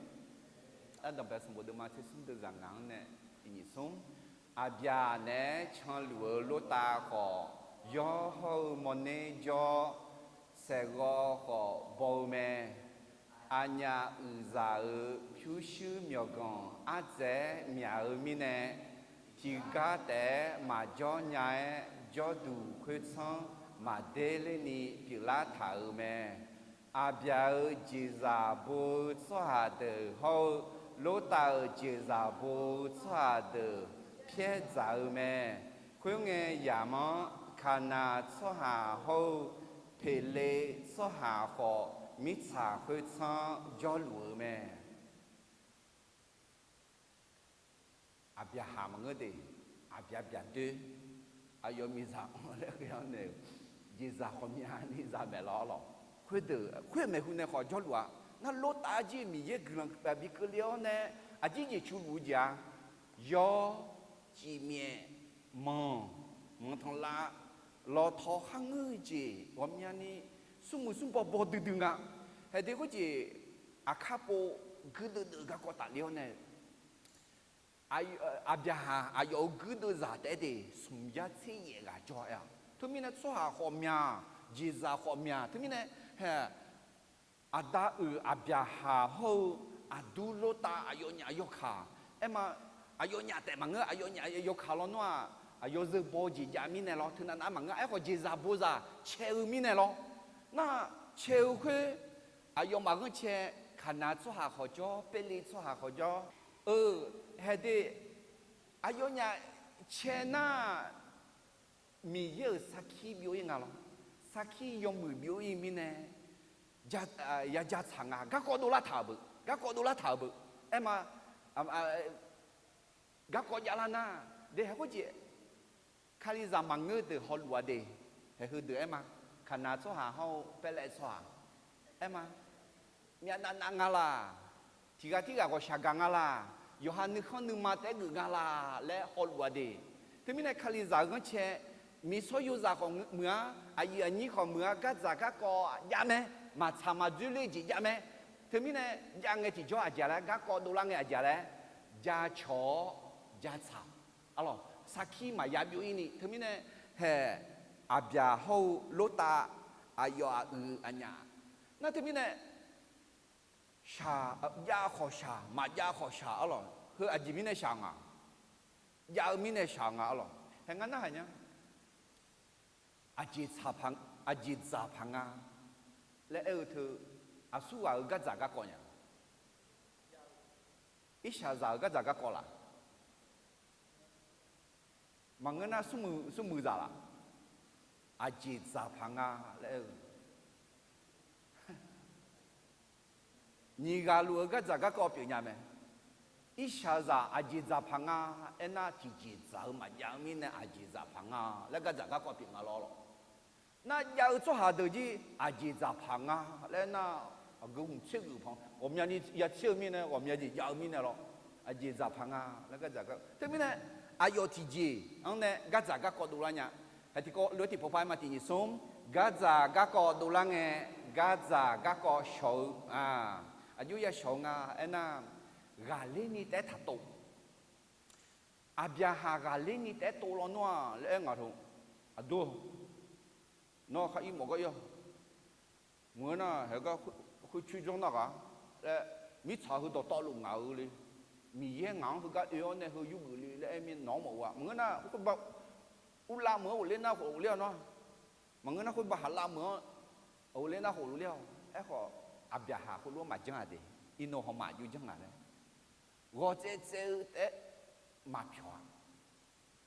Ardanqbae sanqbof deuvma tser smr deuv zaq ngaq-anr nae tiq nyiq smr. Aqbyaq naeq-aer canluf-eu Lortav khawf, yawr hawr-eu mawrner jawr, saeqghawv khawf baw-eu mae. Aqnyaf uiqzaq-euq pyurshuir myawqganq ardzaeq-aer myaq-eu mirnae, tiqgar taef-aer maqjawr nya-aer jawrduq khoertsanr maqder lerni pyeuflar taq-euq mae. Aqbyaq-euq jeqzaq bo-eu tsawrhaq deuq hawr-eu, Lortav-euq jeqzaq bo-eu tsawrhaq deuq pyaer dzaq-eu mae. Khoerngae, yamq-anr Kaqnaq tsawrhaq hawr-eu, Peqlev tsawrhaq khawf, mirtsaq khoertsanr jawrluf-eu mae. Aqbyaqhaq maqngeur de, aqbyaq byaqdoer, aqyawf miqzaq-anr laer ghae-awr nae-euq, jeqzaq khawf myani zaq maeq lawr lawq. Khoerdeuq khoer maeqhu nae khawf jawrluf-a. Nar Lortav jir-eu Miqyaer guiqlanq bi keuvle-awr nae, aqjir jeq cu luf-eu jeq-a. Yawr, cifmyaef, manq, manqtanqlav, lawtaw kharngeur-eu jeq ghawqmyani, smrmuiq smrbaw baw duidui nga. Haeq de khoerjeq, aqkar pov guirdeuv deuv-eu garkawv tafle-awr nae, Aqbyaqhaq aqyawf-euq guirdeuv zaq taef-aer de smq yar tser yaef ghaq jawr-a. Teumirnae tsawrhaq khawf myaq, jeqzaq khawf myaq. Teumirnae, hae, aqda uiq Aqbyaqhaq hawr-eu aqdur Lortav aqyawfnyaf yawkaq. Aerma, aqyawfnyaf taef maqngeur, aqyawfnyaf yawkaq lawnmr-aq, aqyawf zeubaw jeq jav mirnae lawr, teunav nav maqngeur. Aerkhawf jeqzaq bozaq cae-eu mirnae lawr. Nar, cae-eu khoer, aqyawfmaf ghanrcae, Kaqnaq tsawrhaq khawf jawr, Perli tsawrhaq khawf jawr. Eu, haeq de, aqyawfnyaf cae nar, Miqyaer-euq sarkir byov-ir nga lawr. Sarkir yawmuiq byov-ir mirnae, ya ja tsaq nga. Garkawv dovlar taq-euq beu, garkawv dovlar taq-euq beu. Aerma, garkawv javlar nar, de haeq khoerjeq, Kalizaq maqngeur deuq hawluf-a de. Haeq heudeuq aerma, Kaqnaq tsawrhaq hawr-eu Perli tsawrhaq, aerma, myavnav nav nga laq, tiq ghaq tirghaq ghawqshaq gaq nga laq, yawqha nuikhanr nuima taef-aer geuf nga laq laer hawluf-a de. Teumirnae Kalizaq-euq ghanrcae, miqsawr yozaq khawf muiq-a, aqyuif aqnyir khawf muiq-a, gardzaq garkawv jav mae, maqtsaq maqdzoer ler jeq jav mae. Teumirnae, jav ngae tiqjawr aqjeq laer, garkawv dovlar ngae aqjeq laer, jacawq-awr jatsaq. Arlawq, sarkir maqya byov-ir ni. Teumirnae, haeq, Aqbyaq hawr-eu Lortav, aqyawf aqyuif aqnyaf. Nar teumirnae, shaq, jav khawf shaq, maqjav khawf shaq arlawq. Heu aqjeq mirnae shaq nga. Jav-eu mirnae shaq nga arlawq. Haeq ngar narhaq nya. Aqjeq dzaq paq nga laer aer-eu teu, aqsurghaq-euq gardzaq garkawv nya. Irshaqzaq-euq gardzaq garkawv laq. Maqngeur nar smrmuiq zaq laq. Aqjeq dzaq paq nga laer aer-eu, nyiq ghaq luf-eu gardzaq garkawv pyeuf nya mae. Irshaqzaq aqjeq dzaq paq nga. Aernar tiqjeq dzaq-eu maqjav-eu mirnae aqjeq dzaq paq nga laer gardzaq garkawv pyeuf nga lawr lawq. Nar jav-eu tsawrhaq deuq jir aqjeq dzaq paq nga laer nar, aqgeu hmq tser geuf panq ghawqmyani ya tser-eu mirnae, ghawqmya jeq jav-eu mirnae lawr. Aqjeq dzaq paq nga laer gardzaq gar teumirnae, aqyawf tiqjeq-anr nae gardzaq garkawv dovlar nya. Haeq tiqkawv lof-aer tiqpov par aer ma tiq nyiq smr, gardzaq garkawv dovlar ngae, gardzaq garkawv shawq-eu, aqjox ya shawq-eu nga aernar, ghaqler ni taef-aer taqtov. Aqbyaqhaq ghaqler ni taef-aer tov lawnmr-aq laer aer ngaq teu, aqdur, nawr khar ir mawf gar ir-awq. Maqngeur nar haeq gar khoercoer janr nar ghaq laer, mirtsaq heu dawqtawvluf ngaq-eu le. Miqyaer ngaq-anr heugar oe-awr nae heu yurgeuf le laer aer mir nawq-anr mawf-eu-aq. Maqngeur nar khoerbav, uvlav meuq-anr ghofler nar khof ghofler-awq nar. Maqngeur nar khoerbav haqlav meuq-anr ghofler nar khof ghofler-awq. Aerkhawf, Aqbyaqhaq khoerlof-aer maqjanr-aq de. Iqnan hawmaf aqjox janr ngaq laer, ghawqtsaev tsaev-eu taef-aer maqpyawq-a.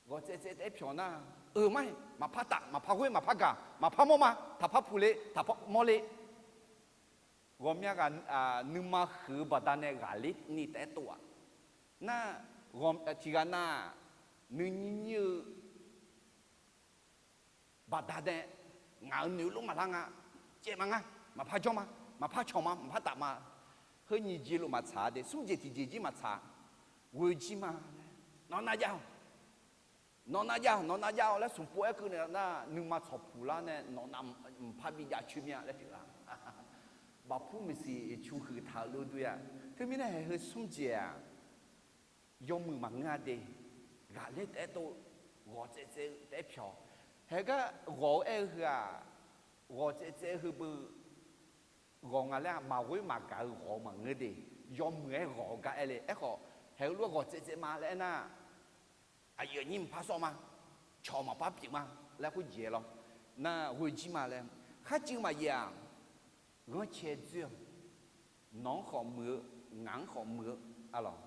Ghawqtsaev tsaev taef-aer pyawq nar, eu mar-iq maqpar taf, maqpar ghoer, maqpar gaq, maqpar mawr ma, taqpar puq le, taqpar mawr le. ghawqmya ghaq nuima huiq-eu baqdanae ghaqler ni taef-aer tov-aq. Nar, tiqghaq nav-aq, nuinyir nyir-eu baqdanae ngaq-euq noeq lof maqlar nga. Caev ma nga, maqpar jawr ma, maqpar cawq ma, maqpar taf ma. Heu nyiq jeq lof maqtsaq-a de, smr jeq tiqjeq jir maqtsaq. Ghoe jir ma laer, nawq nav jav-awq, nawq nav jav-awq, nawq nav jav-awq laer smq pov-aer keuv naeq nar, nuima tsawqpuq lar nae nawq nav mqpar bi jav coer mir-a laer pyeuflar. Bafpur maeqsiq cu huiq taq-euq lof doe-a. Teumirnae haeq heu smr jeq-aq, yawmuiq maqngeur-a de. Ghaqler taef-aer tov, ghawq tsaev tsaev-eu taef-aer pyawq. Haeq gar ghawq-eu aer-eu heu-aq, ghawq tsaev tsaev-eu heu beu ghawq nga laer-aq, maqghoer maqgaq-eu ghawq-eu maqngeur de. Yawmuiq-aer ghawq-eu gar aer le. Aerkhawf, haeq heulof-aer ghawq tsaev tsaev ma laer aernar, aqyuif aqnyir maqpar sawr ma, cawq maqpar pyeuf ma laer khoerjeq-aer lawr. Nar ghoe jir ma laer, kharcuiv maqyaef-aq, ghanrcae dzoer-awq. Nawq-anr khawf muiq-eu, ngaq-anr khawf muiq-eu, arlawq.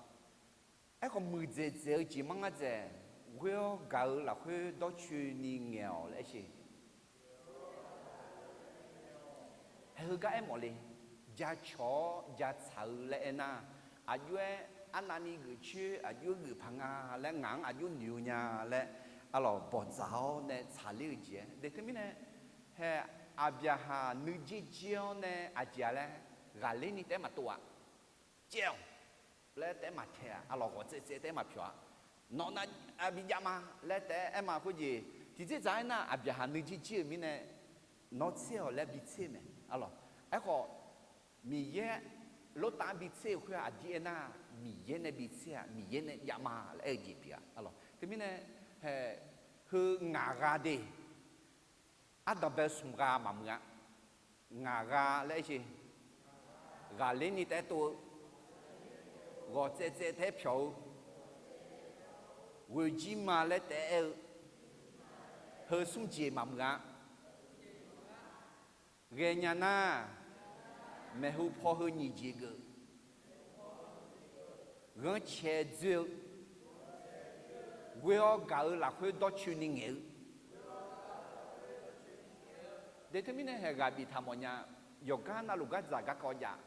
Aerkhawf muiqdzaeq dzaeq-eu jeq mar ngar dzaeq, ghoer-awr gaq-eu lafkhoer dawrcoeni ngaeq-awq laer aer sheq. Haeq heugar aermawf le. Jacawq-awr jatsaq-eu laer aernar, aqjox-aer arnavni geufcoer aqjox-aer geuf paq nga laer, ngaq-anr aqjox noeq-eu nya laer, arlawq, bawqdzaq-awr nae tsaqler-eu jeq-aer de. Teumirnae, haeq Aqbyaqhaq nuijer jir-awr nae aqjeq-a laer ghaqler ni taef-aer maqtov-aq. Caev-awq laer taef-aer maqtaeq-aq, arlawq, ghawq tsaev tsaev taef-aer maqpyawq-a. Nawq nav bi jav ma laer taef-aer aer ma khoerjeq, tiqtser dzaq aernar, Aqbyaqhaq nuijer jir-euq mirnae nawr tser-awq laer bi tser-eu mae, arlawq. Aerkhawf, Miqyaer Lortav-anr bi tser-euq khoer-aq, aqdir aernar, Miqyaer nae bi tser-aq, Miqyaer nae jav ma laer aer-eu jeq pyeuf-a, arlawq. Teumirnae, haeq, heu ngaq gha de. Ardanqbae-eu smq gha maqmuiq-a. Ngaq gha laer aer sheq. Ghaqler ni taef-aer tov-eu, ghawq tsaev tsaev taef-aer pyawq-eu, ghoe jir ma laer taef-aer aer-eu, heu smr jeq maqmuiq-a. Ghaenya nar, maeqhu paw heu nyiq jeq geuf, ghanrcae dzoer-eu, ghoer-awr gaq-eu lafkhoer dawrcoeni ngaeq-eu. De teumirnae haeq ghaq biftaq mawfnya, yawqgar navluf gardzaq garkawv jav,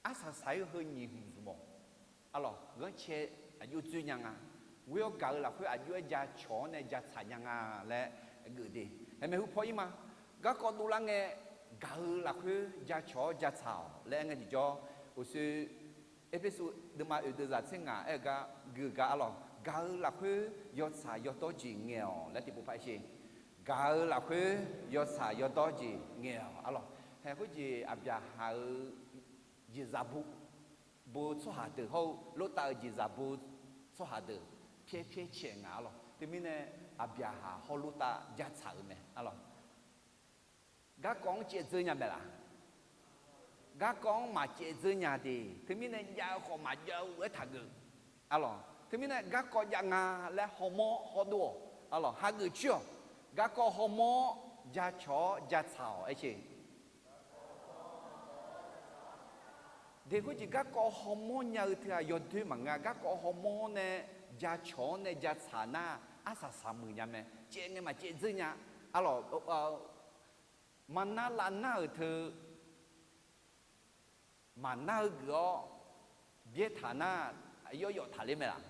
arsaq saq-ir heu nyiq hmq zmq-awq. Arlawq, ghanrcae aqjox dzoer nya nga. Ghoer-awr gaq-eu lafkhoer aqjox-aer jacawq-awr nae jatsaq nya nga laer geuf de. Haeq maeqhu paw-ir ma. Garkawv dovlar ngae, gaq-eu lafkhoer jacawq-awr jatsaq-awq laer aer ngae tiqjawr, uqshoe Erpersu deuvma oeq deuv zaq tser ngaq aer-eu gar geuf-eu gar, arlawq, gaq-eu lafkhoer yawtsaq yawdawr jeq ngaeq-awq laer tiqpov par aer sheq. Gaq-eu lafkhoer yawtsaq yawdawr jeq ngaeq-awq, arlawq. Haeq khoerjeq Aqbyaqhaq-euq jeqzaq bo, bo tsawrhaq deuq hawr-eu Lortav-euq jeqzaq bo tsawrhaq deuq pyaer pyaer caeq ngaq, arlawq. Teumirnae Aqbyaqhaq hawr Lortav jatsaq-euq mae, arlawq. Garkawv-anr caev dzeur nya mae laf? Garkawv-anr maqcaev dzeur nya de. Teumirnae jav-eu khawf maqjav-eu lof-aer taqgeuf, arlawq. Teumirnae garkawv jav nga laer hawmawr hawdov-awq, arlawq, hageuf coer-awq. Garkawv hawmawr-awr jacawq-awr jatsaq-awq aer sheq. De khoerjeq garkawv hawmawr nya-eu teu-aq yawdoer maqngeur-a. Garkawv hawmawr-awr nae jacawq-awr nae jatsaq nar, arsaq saq muiq nya mae. Caev ngae maqcaev dzeur nya, arlawq. Maqnar lavnar-euq teu, maqnar-eu geuf-awr byaertaq nar, yawr yawf taqler mae laf?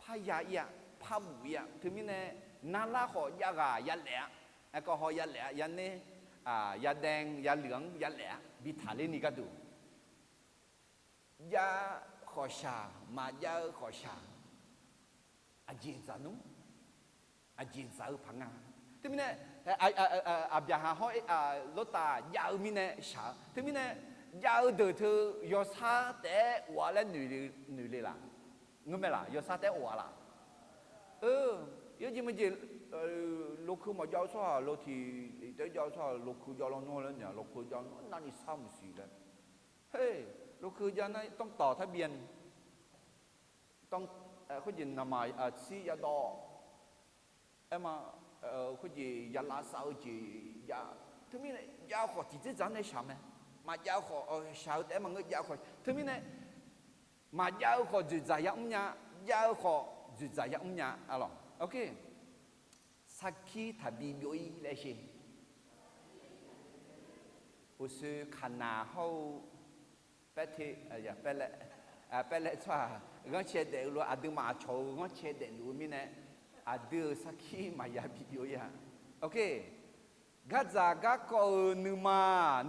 Parya-ir-a, parbuf-ir-a. Teumirnae narlar khawf jav ghaq yalaef-a. Aerkawv haw yalaef-a, yaner, yadae, yaluf-anr yalaef-a, bi taqler ni gharduq. Jav khawf shaq, maqjav-eu khawf shaq. Aqjeq dzaq nmr, aqjeq dzaq-eu paq nga. Teumirnae Aqbyaqhaq hawr Lortav jav-eu mirnae shaq-eu. Teumirnae jav-eu deuq teu yawsar taef-aer of-a laer noeq le laf? Ngeur mae laf? Yawsar taef-aer of-a laf? Yawjeq maqjeq, lokeu maqjav-eu tsawrhaq, lawtiq taef-aer jav-eu tsawrhaq, lokeu jav lawnmr laer naeq-a, lokeu jav lawnmr navni sar maqsiq laer. Her, lokeu jav nar ต้องต่อทะเบียน, khoerjeq naqmaq aqtsir yadawv. Aerma, khoerjeq yalav sav-eu jeq jav. Teumirnae jav-eu khawf tiqtser dzaq-anr nae shaq mae. Maqjav-eu khawf shaq-eu taef-aer maqngeur, jav-eu khawf. Teumirnae maqjav-eu khawf dzoeqdzaq yamr nya, jav-eu khawf dzoeqdzaq yamr nya, arlawq. Sarkir taqbi byov-ir laer sheq. Uqshoe Kaqnaq hawr-eu Paerte, Paerlae, Paerlae tsawrhaq ghanrcae daef-eu lof-aer aqduimaf aqcawq-euq ghanrcae daefluf-eu mirnae, aqdui-euq sarkir maqya bi byov-ir-a. Gardzaq garkawv-euq nuima,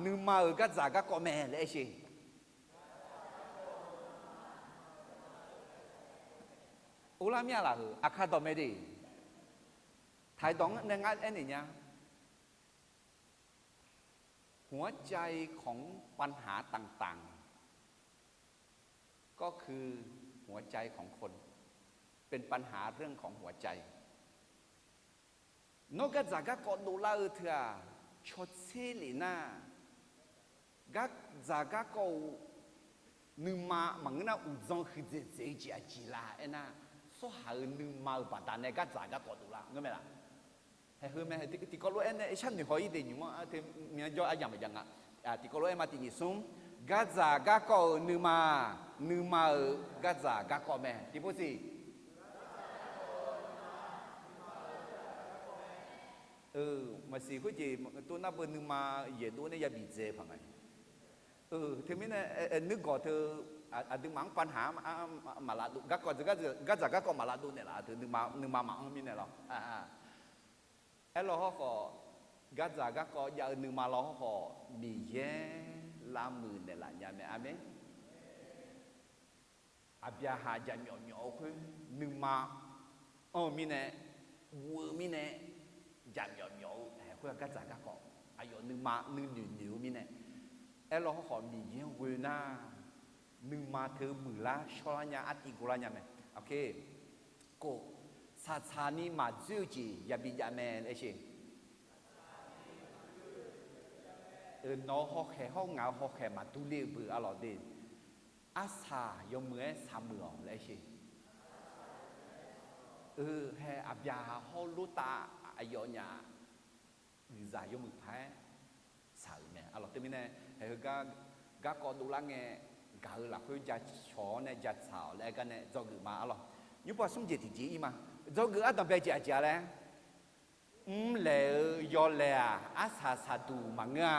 nuima-euq gardzaq garkawv mae laer aer sher. Uvlar mir-a lafheuq aqkar dawq mae de. ไทย dawq nae ngar aernaeq nya. หัวใจของปัญหาต่างๆ ก็คือหัวใจของคน เป็นปัญหาเรื่องของหัวใจ Nawr gardzaq garkawv dovlar-eu teu-aq, cawtser lef nar, gardzaq garkawv-euq nuima maqngeur nar uqdzan huiqdzaeq dzaeq-eu jeq aqjeq la aernar, tsawrhaq-euq nuima-euq baqdanae gardzaq garkawv dovlar ngeur mae laf. Haeq heu mae, tiqkawv lof-aer nae sharnoeq haw-ir de nymq-anr teu myanr jawr aryamq maqjav nga. Tiqkawv lof-aer ma tiq nyiq smr, gardzaq garkawv-euq nuima, nuima-euq gardzaq garkawv mae tiqpov siq. Maqsiq khoerjeq tov nar beu nuima yaeqdov nae ya bif dzae paq nga. Teumirnae nuigawq teu aqduimaf-anr pavnaq-anr maqlavdov, garkawv, gardzaq garkawv maqlavdov naeqlaf teu nuima maqanr mirnae lawr. Aerlaw hawrkhawf, gardzaq garkawv jav-eu nuima law hawrkhawf, Miqyaer lavmuiq naeqlaf nya mae. Aqmeq. Aqbyaqhaq jaqmyawf myawf-eu khoer, nuima anr-eu mirnae, guv-eu mirnae, jaqmyawf myawf-eu haeq khoer-aq gardzaq garkawv, aqyawf nuima nuinoeq noeq-eu mirnae. Aerlaw hawrkhawf Miqyaer-anr ghoe nar, nuima teu muiqlar shawrlar nya, artiv ghovlar nya mae. Kov, tsaqtsaq ni maqdzoer-eu jeq yabi jav mae laer sher. Nawq-eu hawkhaeq hawr ngaq-eu hawkhaeq maqdur ler-eu beu arlawq de. Arsaq yawmuiq-aer shaqmuiq-awq laer sher. Hae aqbyaqhaq hawr lortav aqyawfnyaf guiqzaq yawmuiq paq-aer tsaq-euq mae arlawq. Teumirnae haeq heu garkawv dovlar ngae, gaq-eu lafkhoer jacawq-awr nae jatsaq-awq laer aer gar nae dzawgeuf ma arlawq. Nymrpov smr jeq tiqjeq ir ma. Dzawgeuf ardanqbae jeq aqjeq-a laer, mrlaeq-eu yawlaeq-aq arsaq saqduq maqngeur-a.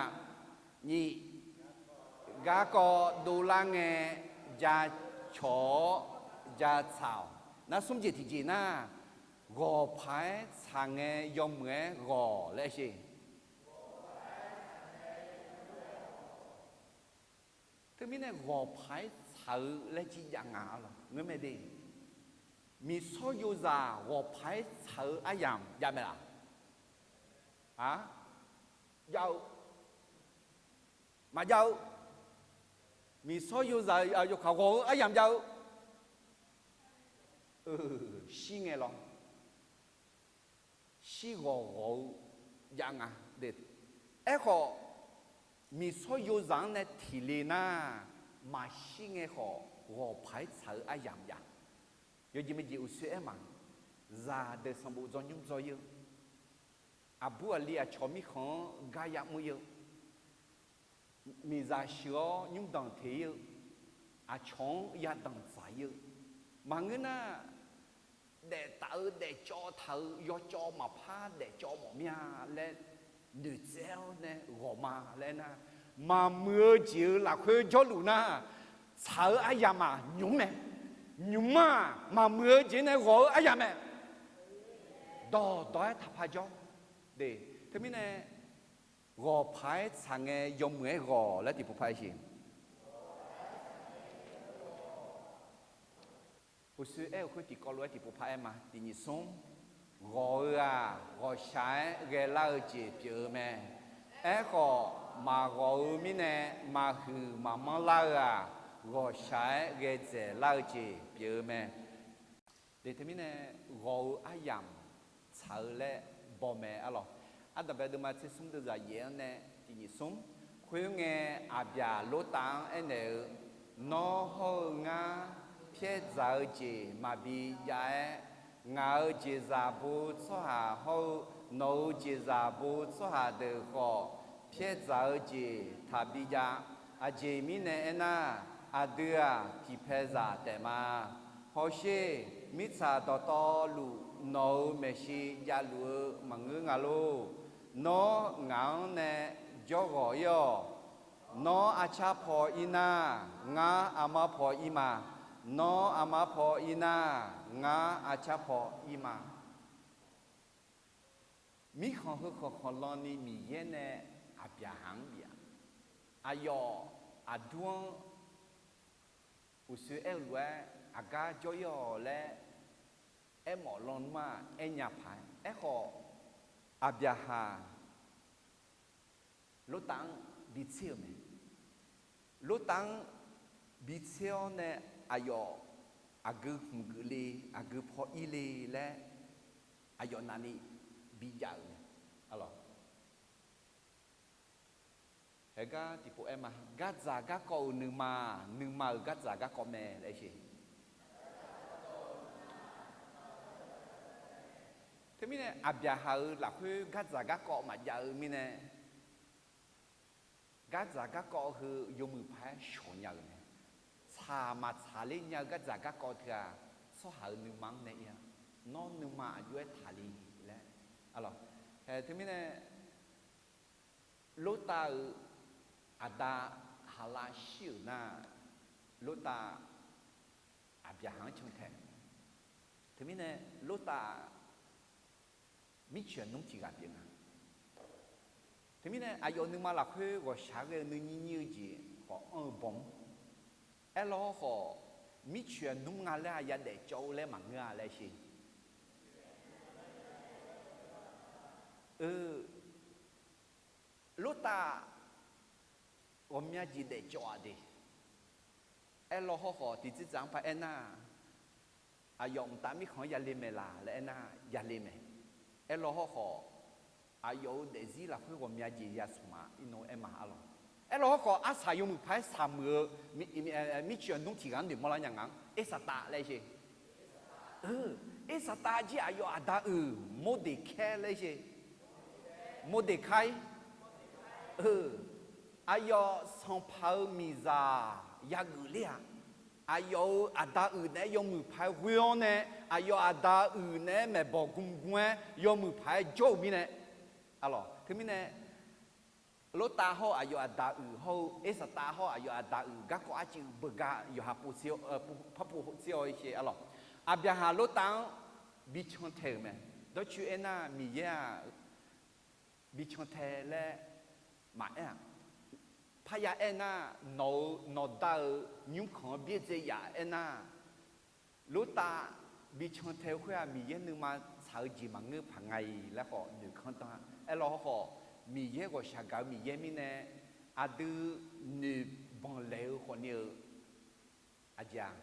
Nyiq, garkawv dovlar ngae jacawq-awr jatsaq-awq. Nar smr jeq tiqjeq nar, ghawq paq-aer tsaq ngae yawmuiq-aer ghawq laer sher. Teumirnae ghawq paq-aer tsaq-eu laer jir jav nga arlawq, ngeur mae de. Miqsawr yozaq ghawq paq-aer tsaq-eu aryamq jav mae laf? A, jav-eu. Maqjav-eu. Miqsawr yozaq yawkaq ghawq-eu aryamq jav-eu. Shir ngae lawr. Shir ghawq ghawq-eu jav nga. Aerkhawf, miqsawr yozaq-anr nae tiq le nar, maqshir ngae khawf ghawq paq-aer tsaq-eu aryamq jav. Yawjeq maeqjeq uqshoe aer ma. Zaqdeuq sanqbof dzaw nymr dzaw-ir-eu, aqbur aqli aqcawq mirkhanq-anr gar yamr-ir-eu, miqzaq sheuq-awr nymr danq teq-ir-eu, aqcawq-anr yadanq dzaq-ir-eu, maqngeur nar, daeftaf-eu daefcawv taq-euq yawcawv maqpar daefcawv mawf mir-a laer noeqtsaev-awr nae ghawq ma laer nar, maqmuiq-eu jeq-euq lafkhoer jawrluf nar, tsaq-eu aryamq-aq nymq mae. Nymq-aq maqmuiq-eu jeq nae ghawq-eu aryamq mae. Dawqdawq-aer taqpar jawr. De, teumirnae ghawq paq-aer tsaq ngae yawmuiq-aer ghawq laer tiqpov par-aer sher. Uqshoe aer-eu khoer tiqkawv lof-aer tiqpov par-aer ma. Tiq nyiq smr, ghawq-eu-aq ghawqshaq-aer ghaelar-eu jeq pyeuf-eu mae. Aerkhawf, maqghawq-eu mirnae maqhuiq maqmanr lar-eu-aq, ghawqshaq-aer ghae dzaeqlar-eu jeq pyeuf-eu mae. De, teumirnae ghawq-eu aryamq tsaq-eu laer baw mae arlawq. Ardanqbae deuvma tser smr deuvzaq yaef-anr nae tiq nyiq smr, khoerngae Aqbyaq Lortav-anr aernaeq-eu, Nawr hawr-eu ngar pyaer dzaq-eu jeq maqbi jav-aer, ngaq-euq jeqzaq bo tsawrhaq hawr-eu nawq-euq jeqzaq bo tsawrhaq deuq khawf pyaer dzaq-eu jeq taqbi jav. Aqjeq mirnae aernar, aqdui-aq tiqpaeqzaq taef ma. Hawsher, mirtsaq dawqtawvluf nawq-euq maeqshi javluf-eu maqngeur nga lor. Nawr ngaq-anr nae jawrghawq-ir-awq. Nawr arcar paw ir nar, ngar armar paw ir ma. Nawr armar paw ir nar, ngar arcar paw ir ma. Mirkhanq heu khanqkhanq lan ni Miqyaer nae Aqbyaqhaq-anr bif-a. Aqyawf aqdur-anr uqshoe aer-eu lof-aer aqgar jawr ir-awq laer aermawf lan nmr-aq aernya paq-aer. Aerkhawf, Aqbyaqhaq Lortav-anr bitser-euq mae. Lortav-anr bitser-awr nae aqyawf aqgeu hmq geuf le, aqgeu paw ir le laer aqyawf navni bijav-euq mae. Haegar tiqpov aer ma, gardzaq garkawv-euq nuima, nuima-euq gardzaq garkawv mae laer sher. Teumirnae Aqbyaqhaq-euq lafkhoer gardzaq garkawv maqjav-eu mirnae, gardzaq garkawv heu yawmuiq paq-aer shawq nya-euq mae. Tsaq maqtsaq ler nya-eu gardzaq garkawv teu-aq, tsawrhaq-euq nuima-anr nae ir-a. Nawr nuima aqjox-aer taqle laer. Teumirnae Lortav-euq aqda Haqlav shir-euq nar, Lortav Aqbyaqhaq-anr cantae. Teumirnae Lortav mircoeq nmr tiq ghaq pyeuf nga. Teumirnae aqyawf nuima lafkhoer ghawqshaq ghae-eu nuinyir nyir-eu jeq khawf anr-eu bawm-anr. Aerlawr hawrkhawf, mircoeq nmr nga laer-aq yadaef cawv-eu laer maqngeur-a laer sher. Eu, Lortav ghawqmya jeq daefcawv-aq de. Aerlawr hawrkhawf tiqtser tsaf-anr par aernar, aqyawf mqtav mirkhanq-anr yale maeq laq laer aernar, yale mae. Aerlawr hawrkhawf, aqyawf-euq daefzir lafkhoer ghawqmya jeq yasmq-aq irnov aer ma arlawq. Aerlawr hawrkhawf, arsaq yawmuiq paq-aer saqmuiq-eu mircoeq nmr tiq ghaq-anr noeqmawr lar nya ngaq-anr Ersaqtav laer sher. Eu, Ersaqtav jir aqyawf aqda uiq Mordeqkaer laer sher. Mordeqkaer. Eu, aqyawf sanqpaq-euq miqzaq yageuf ler-aq, aqyawf-euq aqda uiq naeq-aer yawmuiq paq-aer ghoe-awr nae, aqyawf aqda uiq naeq-aer maeqbawq gmgm-aer yawmuiq paq-aer jawr-euq mirnae, arlawq, teumirnae Lortav hawr-eu aqyawf aqda uiq hawr-eu Ersaqtav hawr-eu aqyawf aqda uiq garkawv arciv beugar yawqha pov tser-awr, par pov tser-awr sher arlawq. Aqbyaqhaq Lortav-anr bican tae-euq mae. Dawrcoer aernar, Miqyaer-aq bican tae laer maqaer-aq, parya aernar, nawq-euq nawqda-euq nymrkhanq-anr byaerdzae yaf aernar, Lortav bican tae-eu khoer-aq, Miqyaer nuima tsaq-eu jeq maqngeur paq nga-iq laer khawf noeqkanr dan-a. Aerlawr hawrkhawf, Miqyaer ghawqshaq gaq-eu Miqyaer mirnae, aqdui noeqbanq laeq-eu khawfni-eu aqjeq-aq,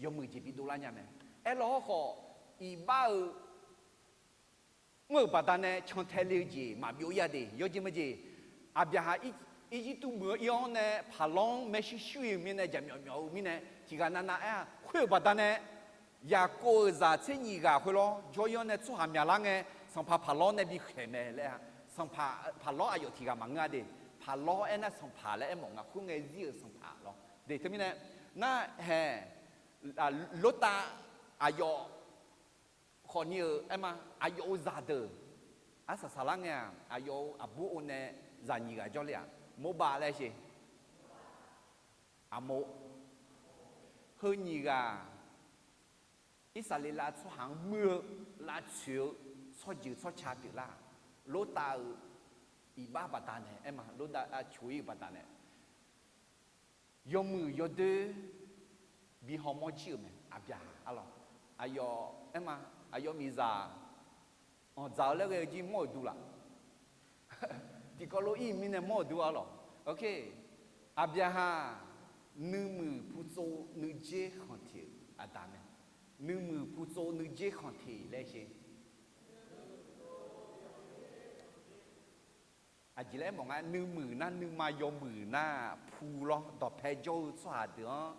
yawmuiq jeq bidov lar nya mae. Aerlawr hawrkhawf, iqbax-eu mr-euq baqdanae cantae le-eu jeq maqbyov ir-a de. Yawjeq maqjeq, Aqbyaqhaq Irjirtuv meuq-anr ir-awr nae paqlawr-anr maershuir shuir-euq mirnae jaqmyawf myawf-eu mirnae tiq ghaq navnav aer-a. Khoer-euq baqdanae Yaqkov-euq zaq tser nyiq ghaq khoerlawr jawr ir-awr nae tsawrhaq myaqlar ngae, sanqpaq paqlawr nae bikhaeq mae laer-a. Sanqpaq paqlawr aqyawf tiq ghaq maqngeur-a de. Paqlawr aernar sanqpaq laer aermawf nga, khoerngae zir-euq sanqpaq lawr de. Teumirnae, nar hae, Lortav aqyawf khawfni-euq aerma, aqyawf-euq zaqdeuq arsaq saqlar ngae-aq, aqyawf-euq aqbur o nae zaq nyiq ghaq jawrle-aq, Morbav laer sher. Aqmov. Heu nyiq ghaq Irsaqleqlav tsawrhaq-anr muir-eu lavtsoeq-eu tsawrjeuq tsawrca pyeuflar-aq, Lortav-euq iqbax baqdanae aerma, Lortav coq ir-euq baqdanae yawmuiq yawdoer bi hawmawr jir-euq mae. Aqbyaqhaq arlawq, aqyawf aerma, aqyawf miqzaq anqdzaq-eu laer ghae-eu jir mawr-euq duq laf. Tiqkawv lof ir mirnae mawr-euq duq arlawq. Aqbyaqhaq nuimuiq putsov nuijer khanqteq-euq aqda mae. Nuimuiq putsov nuijer khanqteq laer sher. Aqjeq laer aermawf nga, nuimuiq nar nuima yawmuiq nar pu lawr dawqpae jawr-eu tsawrhaq deuq-anr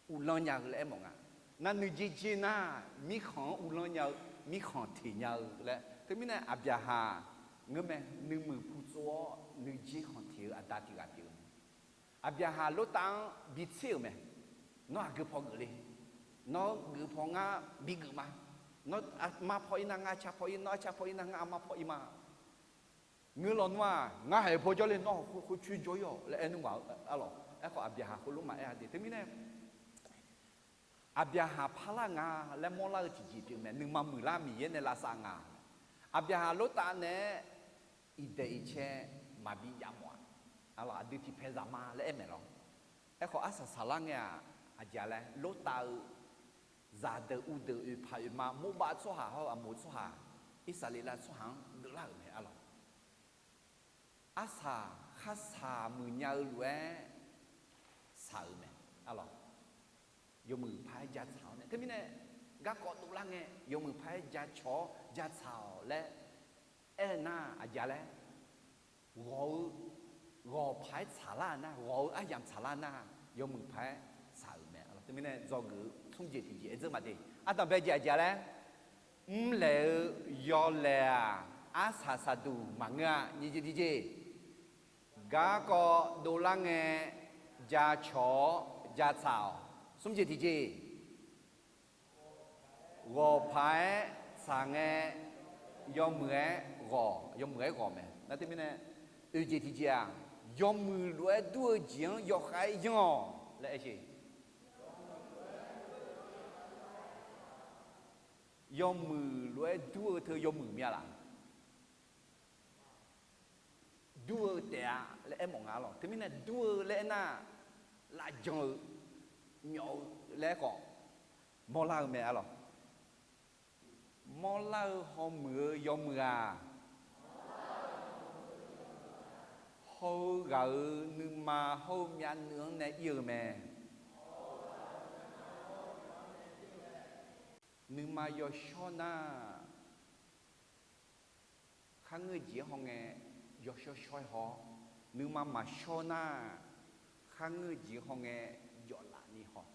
uvlanr nya-eu laer aermawf nga. Nar nuijer jer nar mirkhanq-anr uvlanr nya-eu, mirkhanq teq nya-eu laer. Teumirnae Aqbyaqhaq ngeurmae, nuimuiq putsov-awr nuijer khanqteq-eu aqda tiq ghaq pyeuf-eu mae. Aqbyaqhaq Lortav-anr bitser-euq mae. Nawr aqgeu paw geuf le. Nawr geuf paw ngar bigeuf ma. Nawr armar paw ir nar ngar arcar paw ir, nawr arcar paw ir nar ngar armar paw ir ma. Ngeur lawnmr-aq, ngar haiq paw jawrle nawr khoercoer jawr-ir-awq laer aer nmr ngaq-eu arlawq. Aerkhawf Aqbyaqhaq khoerlof maqaer-a de. Teumirnae Aqbyaqhaq parlar nga laer mawrlar-eu tiqjeq pyeuf mae. Nuima muiqlar Miqyaer nae lavsav nga. Aqbyaqhaq Lortav naeq-aer iqdaeq iqcae maqbi jav mawf-a. Arlawq, aqdui tiqpaeq zaqma laer aer maeq lawr. Aerkhawf arsaq saqlar ngae-aq, aqjeq laer Lortav-eu zaqdeuq uvdeuq oeqpaq oeqma Morbav tsawrhaq hawr-eu Aqmoq tsawrhaq, Irsaqleqlav tsawrhaq-anr deuvlar-euq mae arlawq. Arsaq kharsaq muiqnya-eu lof-aer saq-euq mae arlawq. Yawmuiq paq-aer jatsaq-awr nae teumirnae garkawv dovlar ngae yawmuiq paq-aer jacawq-awr jatsaq-awq laer aer-eu nar aqjeq laer ghawq-eu, ghawq paq-aer tsaqlar nar, ghawq-eu aryamq tsaqlar nar, yawmuiq paq-aer tsaq-euq mae. Teumirnae dzawgeuf-eu smr jeq tiqjeq aer dzeur maqde. Ardanqbae jeq aqjeq laer, mrlaeq-eu yawlaeq-aq, arsaq saqduq maqngeur-a. Nyiq jeq tiqjeq, garkawv dovlar ngae jacawq-awr jatsaq-awq. Smr jeq tiqjeq, ghawq paq-aer tsaq ngae yawmuiq-aer ghawq, yawmuiq-aer ghawq mae. Nar teumirnae oeq jeq tiqjeq-aq, yawmuiq lof-aer dur-eu jeq-anr yawkhav-aer yanr-awq laer aer-eu. Yawmuiq lof-aer dur-eu teu yawmuiq mya laf? Dur-eu taef-a laer aermawf nga arlawq. Teumirnae dur-eu laer aernar, lavjan-eu, myawf-eu laer aerkhawf mawrlar-eu mae arlawq. Mawrlar-eu hawmuiq-eu yawmuiq-aq, haw-eu ghaq-euq nuima hawr-eu myavnuiv-anr nae ir-eu mae. Nuima yawshawr nar, kharngeur jeq-anr haw ngae yawshawr shawr-aer haw-awr, nuima maqshawr nar, kharngeur jeq-anr haw ngae jawflaf ni haw.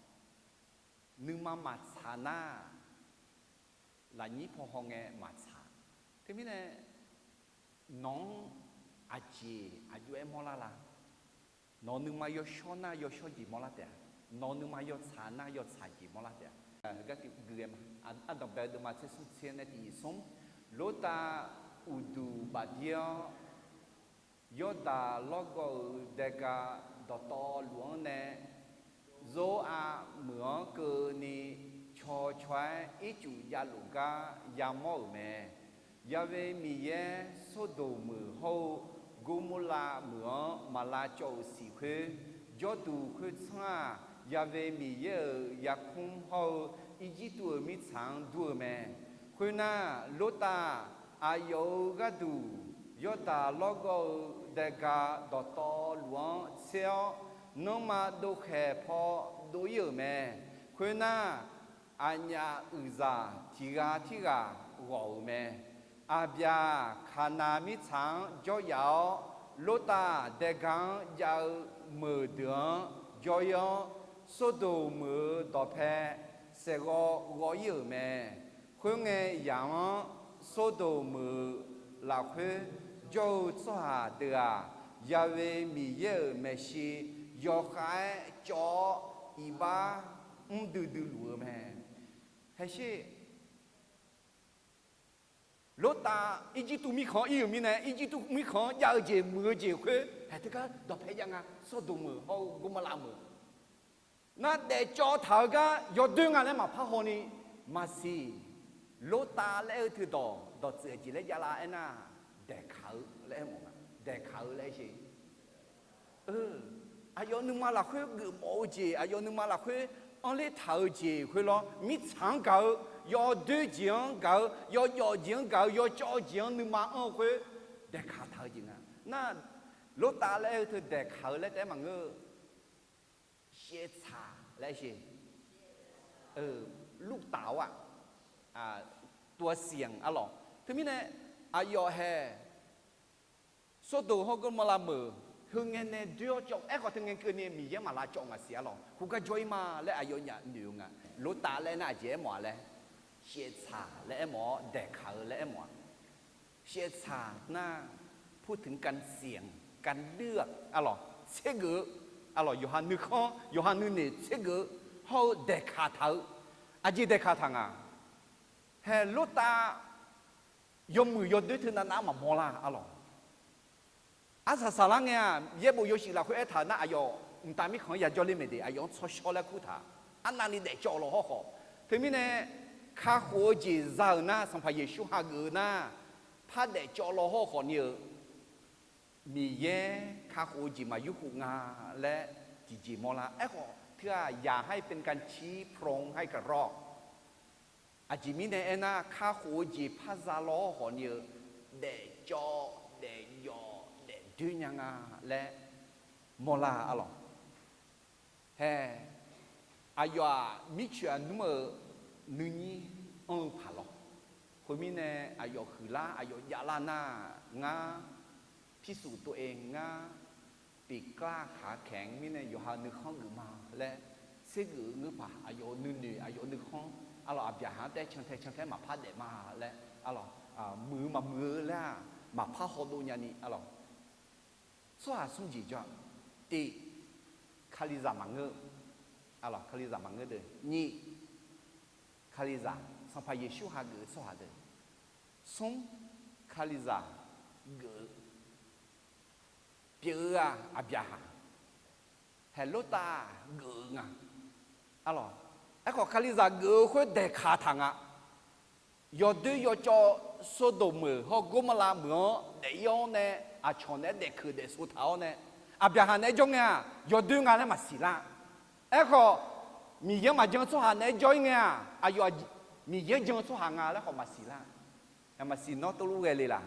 Nuima maqtsaq nar, lafnyir paw haw ngae maqtsaq. Teumirnae nawq-anr aqjeq aqjox-aer mawrlar la? Nawq nuima yawshawr nar yawshawr jeq mawrlar taef-a. Nawq nuima yawtsaq nar yawtsaq jeq mawrlar taef-a. Heugar gui ghae ma. Ardanqbae-eu deuvma tser smr tser nae tiq nyiq smr, Lortav uqduq bafdir-awr, Yawrdaq lawrgawv-euq daega dawqtawvluf-anr nae, Zor-a meuq-anr keuvni caw caw-aer ircuf javluf gar yamawr-euq mae. Ya've Miqyaer, Sordoq meuq hawr-eu Gormorlav meuq-anr maq lavcawv-euq siq khoer, jawrduq khoertsanr-aq, Ya've Miqyaer-euq yarkmr hawr-eu Irjirtuv-euq mirtsaq-anr dur-eu mae. Khoernar, Lortav aqyawf-euq gharduq Yawrdaq lawrgawv-eu daega dawqtawvluf-anr tser-awr, nanrma dovkhaeq paw dov-ir-euq mae. Khoernar, aqnyaf uiqzaq tiq ghaq tirghaq ghawq-euq mae. Aqbyaq Kaqnav mirtsaq-anr jawryaf-awr, Lortav daega-anr jav-eu meuqdeuq-anr jawr-ir-awr, Sordoq meuq-euq dawqpae saeqghawv ghawv-ir-euq mae. Khoerngae, yaq-anr Sordoq meuq-euq lafkhoer jawr-eu tsawrhaq deuq-aq, Ya've Miqyaer-euq maeqshi yawkhav-aer cawv-awr, iqbax mr duidui luf-eu mae. Haesher, Lortav Irjirtuv mirkhanq-anr ir-euq mirnae, Irjirtuv mirkhanq-anr jav-eu jeq muiq-eu jeq khoer haeq teugar dawqpae jav nga. Sordoq meuq hawr-eu Gormorlav meuq nar, daefcawv taq-eu gar yawdoer nga laer maqpar hawni maqsiq. Lortav laer aer-eu teudawq dawqtsuif aqjeq laer javlar aernar, daeqkaq-eu laer aermawf nga. Daeqkaq-eu laer aer sher. Aqyawf nuima lafkhoer geufmawf-eu jeq, aqyawf nuima lafkhoer anrler taq-eu jeq khoerlawr, mirtsaq-anr gaq-eu, yawdoer jeq-anr gaq-eu, yawjawf jeq-anr gaq-eu, yawcawv jeq-anr nuima anr-eu khoer daeqkaq taq-eu jeq nga. Nar, Lortav laer aer-eu teu daeqkaq-eu laer taef-aer maqngeur-eu, shaevtsaq laer aer sher. Lurtaf-awr-aq, tuasianq arlawq. Teumirnae aqyawf haeq Sordoq hawr Gormorlav meuq heungae nae doer-awr cawv, aerkhawf teungae keuvni Miqyaer maq lavcawv ngaq siq arlawq. Khoergar jawr-ir ma laer aqyawfnyaf noeq-eu nga. Lortav laer nar aqjeq aermawf-a laer, shaevtsaq laer aermawf-awr daeqkaq-eu laer aermawf-a. Shaevtsaq nar, พูดถึงการเสี่ยง การเลือก arlawq, tsergeuf-eu arlawq, yawqha nuikhanr yawqha nuinoeq tsergeuf-eu hawr-eu daeqkaq taq-eu. Aqjeq daeqkaq taq nga. Haeq Lortav yawmuiq yawdoer teu navnav maqmawr lar arlawq. Arsaq saqlar ngae-aq, yaerbof yawshuif lafkhoer aertaq-euq nar, aqyawf mqtav mirkhanq-anr yajawr ler mae de, aqyawf-anr tsawrshawr laer kurtaq-a. Arnavni daefcawv lawq hawrkhawf. Teumirnae, kakhof-eu jeq za-euq nar, Sanqpaq Yeqsur hageuf-eu nar, par daefcawv lawq hawrkhawf ni-euq Miqyaer kakhof-eu jeq maq yurkhof nga laer tiqjeq mawrlar. Aerkhawf teu-aq, อย่าให้เป็นการชี้พระองค์ให้กระรอก Aqjeq mirnae aernar, kakhof-eu jeq par za lawq hawrkhawf ni-eu daefcawv, daefjawf, daefdoer nya nga laer mawrlar-a lawq. Hae, aqyawf-aq mircoeq aqnmr-euq nuinyir anr-eu paq lawq. Khoermirnae, aqyawf huiqlar aqyawf javlar nar, ngar พิสูจน์ตัวเอง ngar pyeufkar kaq-a kaeq-anr mirnae yawqha-euq nuikhanr geuf ma laer, tsergeuf-eu ngeur paq, aqyawf-euq nuinoeq aqyawf-euq nuikhanr, arlawq, aqbyaqhaq-anr taef cantae cantae maqpar daef ma laer, arlawq, muiq-eu maqmuiq-eu laer-aq maqpar hawdov nyani, arlawq, tsawrhaq smr jeq jawr-a. Tiq, Kalizaq maqngeur, arlawq, Kalizaq maqngeur deuq. Nyiq, Kalizaq, Sanqpaq Yeqsur hageuf-eu tsawrhaq deuq. Smr, Kalizaq geuf-eu pyeuf-eu-aq, aqbyaqhaq, haeq, Lortav geuf-eu nga, arlawq. Aerkhawf, Kalizaq geuf-eu khoer daeqkaq taq nga. Yawdoer yawcawv Sordoq meuq hawr Gormala meuq-anr daef-ir-awr nae, aqcawq naeq-aer daefkeuq daefsov taq-awr nae, aqbyaqhaq naeq-aer jawr ngae-aq, yawdoer nga laer maqsiq lar. Aerkhawf, Miqyaer-anr maqjan-eu tsawrhaq naeq-aer jawr-ir ngae-aq, aqyawf Miqyaer jan-eu tsawrhaq nga laer khawf maqsiq lar. Maqsiq nawr teulof ghae le laq?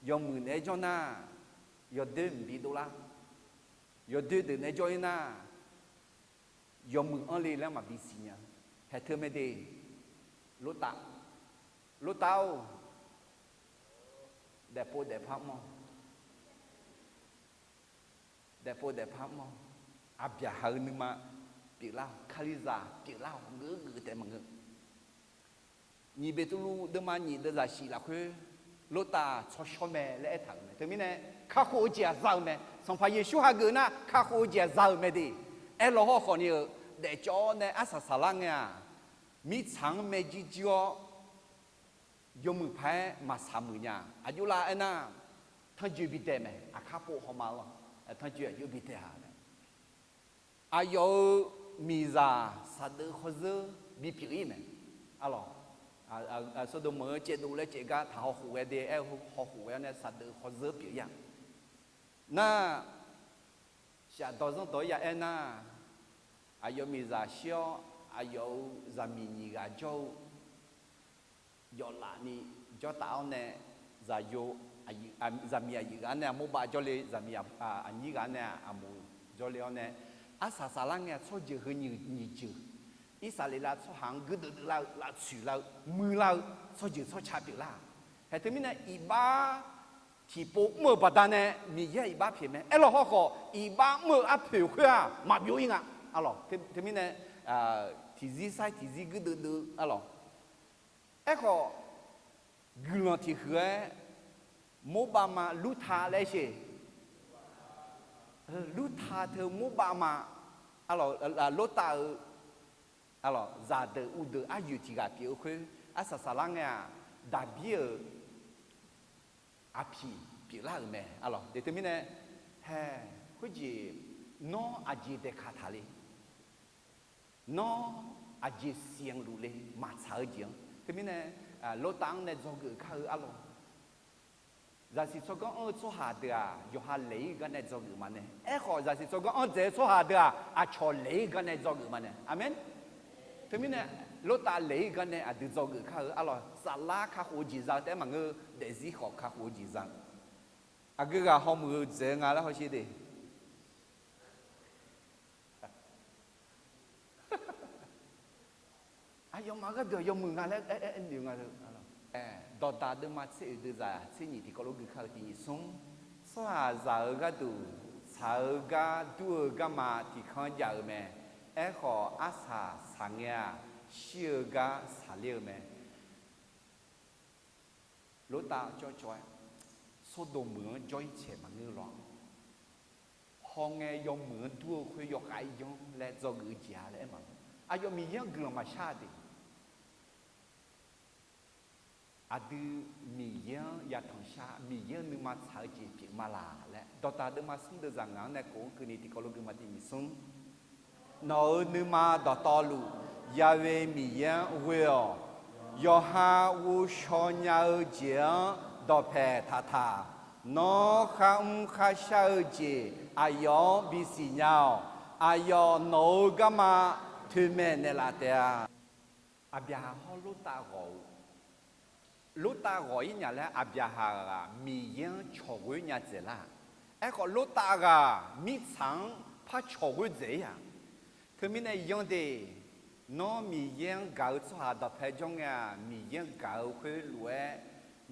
Yawmuiq naeq-aer jawr nar, yawdoer mqbi dovlar. Yawdoer deuq naeq-aer jawr-ir nar, yawmuiq anr le laer maqbi siqnya. Haeq teu mae de, Lortav, Lortav-or, daefpov daefpar mr-awr, daefpov daefpar mr-awr, aqbyaqhaq-eu nuima pyeuflar-awq, Kalizaq pyeuflar-awq, geuf geuf taef maqngeur. Nyiq Beqtuvluv deuvma nyiq deuvzaq shif lafkhoer, Lortav tsawrshawr mae laer aertaq-euq mae. Teumirnae, kakhof-eu jeq-aq za-eu mae. Sanqpaq Yeqsur hageuf nar, kakhof-eu jeq-aq za-euq mae de. Aerlawq hawrkhawf ni-euq daefcawv-awr nae arsaq saqlar ngae-aq, mirtsaq-anr maerjuir juir-awr, yawmuiq paq-aer maqsaq muiq nya. Aqjox lar aernar, tanrjoe bidae mae. Aqkar pov hawma lawr, tanrjoe aqjox bidae-a laer. Aqyawf-euq miqzaq saqdeuf khawrzeur bipyeuf-ir mae. Arlawq, Sordoq meuq-eu caevdov laer caevgar taq hawkhof ghae de, aer-eu hawkhof ghae-awr nae saqdeuf khawrzeur pyeuf-ir-a. Nar, shafdawq zanrdawq-aer ya aer nar, aqyawf miqzaq shir-awr, aqyawf-euq zaqmiq nyiq ghaq jawr-eu yawflaf ni jawrtaf-awr nae, zaqyo, zaqmiq aqyuif ghaq-anr nae aqmorbav jawrle, zaqmiq aqnyir ghaq-anr nae aqmuiq jawrle-awr nae, arsaq saqlar ngae-aq tsawrjeuq heu nyiq jeuq, Irsaqleqlav tsawrhaq-anr guirdeuv deuv lar-eu, laftsoeq lar-eu, muiq lar-eu tsawrjeuq tsawrca pyeuflar-aq. Haeq teumirnae iqbax tiqpov mr-euq baqdanae Miqyaer iqbax pyeuf mae. Aerlawq hawrkhawf iqbax mr-eu arpoeq khoer-aq maqbyov-ir nga. Arlawq, teumirnae tiqzir sair tiqzir guirdeuv deuv-eu arlawq. Aerkhawf, guiqlanq tiqhuiq-aer morbav ma lurta laer sher. Lurta teu morbav ma, arlawq, Lortav-eu, arlawq, zaqdeuq uvdeuq aryoeq tiq ghaq pyeuf-eu khoer arsaq saqlar ngae-aq, Daqbir-euq aqpiq pyeuflar-euq mae. Arlawq, de teumirnae, hae, khoerjeq, nawr aqjeq daeqkaq taqle. Nawr aqjeq siqanq luf le, maqtsaq-eu jeq-anr. Teumirnae, Lortav-anr nae dzawgeuf kar-eu arlawq. Zaqsiq tsawrganr anr-eu tsawrhaq deuq-aq, yawqha laeq-ir gar nae dzawgeuf maqnae. Aerkhawf, zaqsiq tsawrganr anr dzaeq-eu tsawrhaq deuq-aq, aqcawq laeq-ir gar nae dzawgeuf maqnae. Aqmeq. Teumirnae, Lortav laeq-ir gar nae aqdui dzawgeuf kar-eu arlawq. Saflar kakhof-eu jeq za-eu taef-aer maqngeur, daefzir khawf kakhof-eu jeq za-eu. Aqgeu ghaq hawmuiq-eu dzaeq-eu nga laer hawsher de. Aqyawfmaf gharduq yawmuiq nga laer aer, aer, aer noeq nga. Dawqdaq deuvma tser oeq deuvzaq tser nyiq tiqkawv lof gui kar-eu tiq nyiq smr. Tsawrhaqzaq-euq gharduq tsaq-eu gar dur-eu garma tiqkanr jav-eu mae. Aerkhawf, arsaq saq ngae-aq, shir-eu gar saqler-eu mae. Lortav cawvcawv-aer, Sordoq meuq-anr jawr-ir caeq maqngeur lawr. Hawngae yawmuiq-anr dur-eu khoer yawkhav-ir yanr laer dzawgeuf-eu jeq-a laer aer maqlawr. Aqyawf Miqyaer-anr guiqlanq maqshar-a de. Aqdui Miqyaer-anr yatanq shar, Miqyaer-anr nuima tsaq-eu jeq pyeuf ma laq laer, dawqtaq deuvma smr deuvzaq ngaq-anr nae kof-anr keuvni tiqkawv lof gui ma. Tiq nyiq smr, nawq-euq nuima dawqtawvluf Ya'we Miqyaer-anr ghoe-awq. Yawqha ghovshaw nya-eu jeq-anr dawqpaeq taqtaq. Nawr kharmr kharshar-eu jeq aqyawf-anr bisiq nya-awq. Aqyawf nawq-euq garma toeqmaeq naeqlaf taef-a. Aqbyaqhaq hawr Lortav ghawq-eu, Lortav ghawq-ir nya laer Aqbyaqhaq ghaq Miqyaer-anr cawq ghoer nya dzaeq lar. Aerkhawf Lortav ghaq mirtsaq-anr par cawq ghoer dzaeq-ir-aq. Teumirnae yanr de, nawr Miqyaer-anr gaq-eu tsawrhaq dawqpae jawr ngae-aq, Miqyaer-anr gaq-eu khoer lof-aer,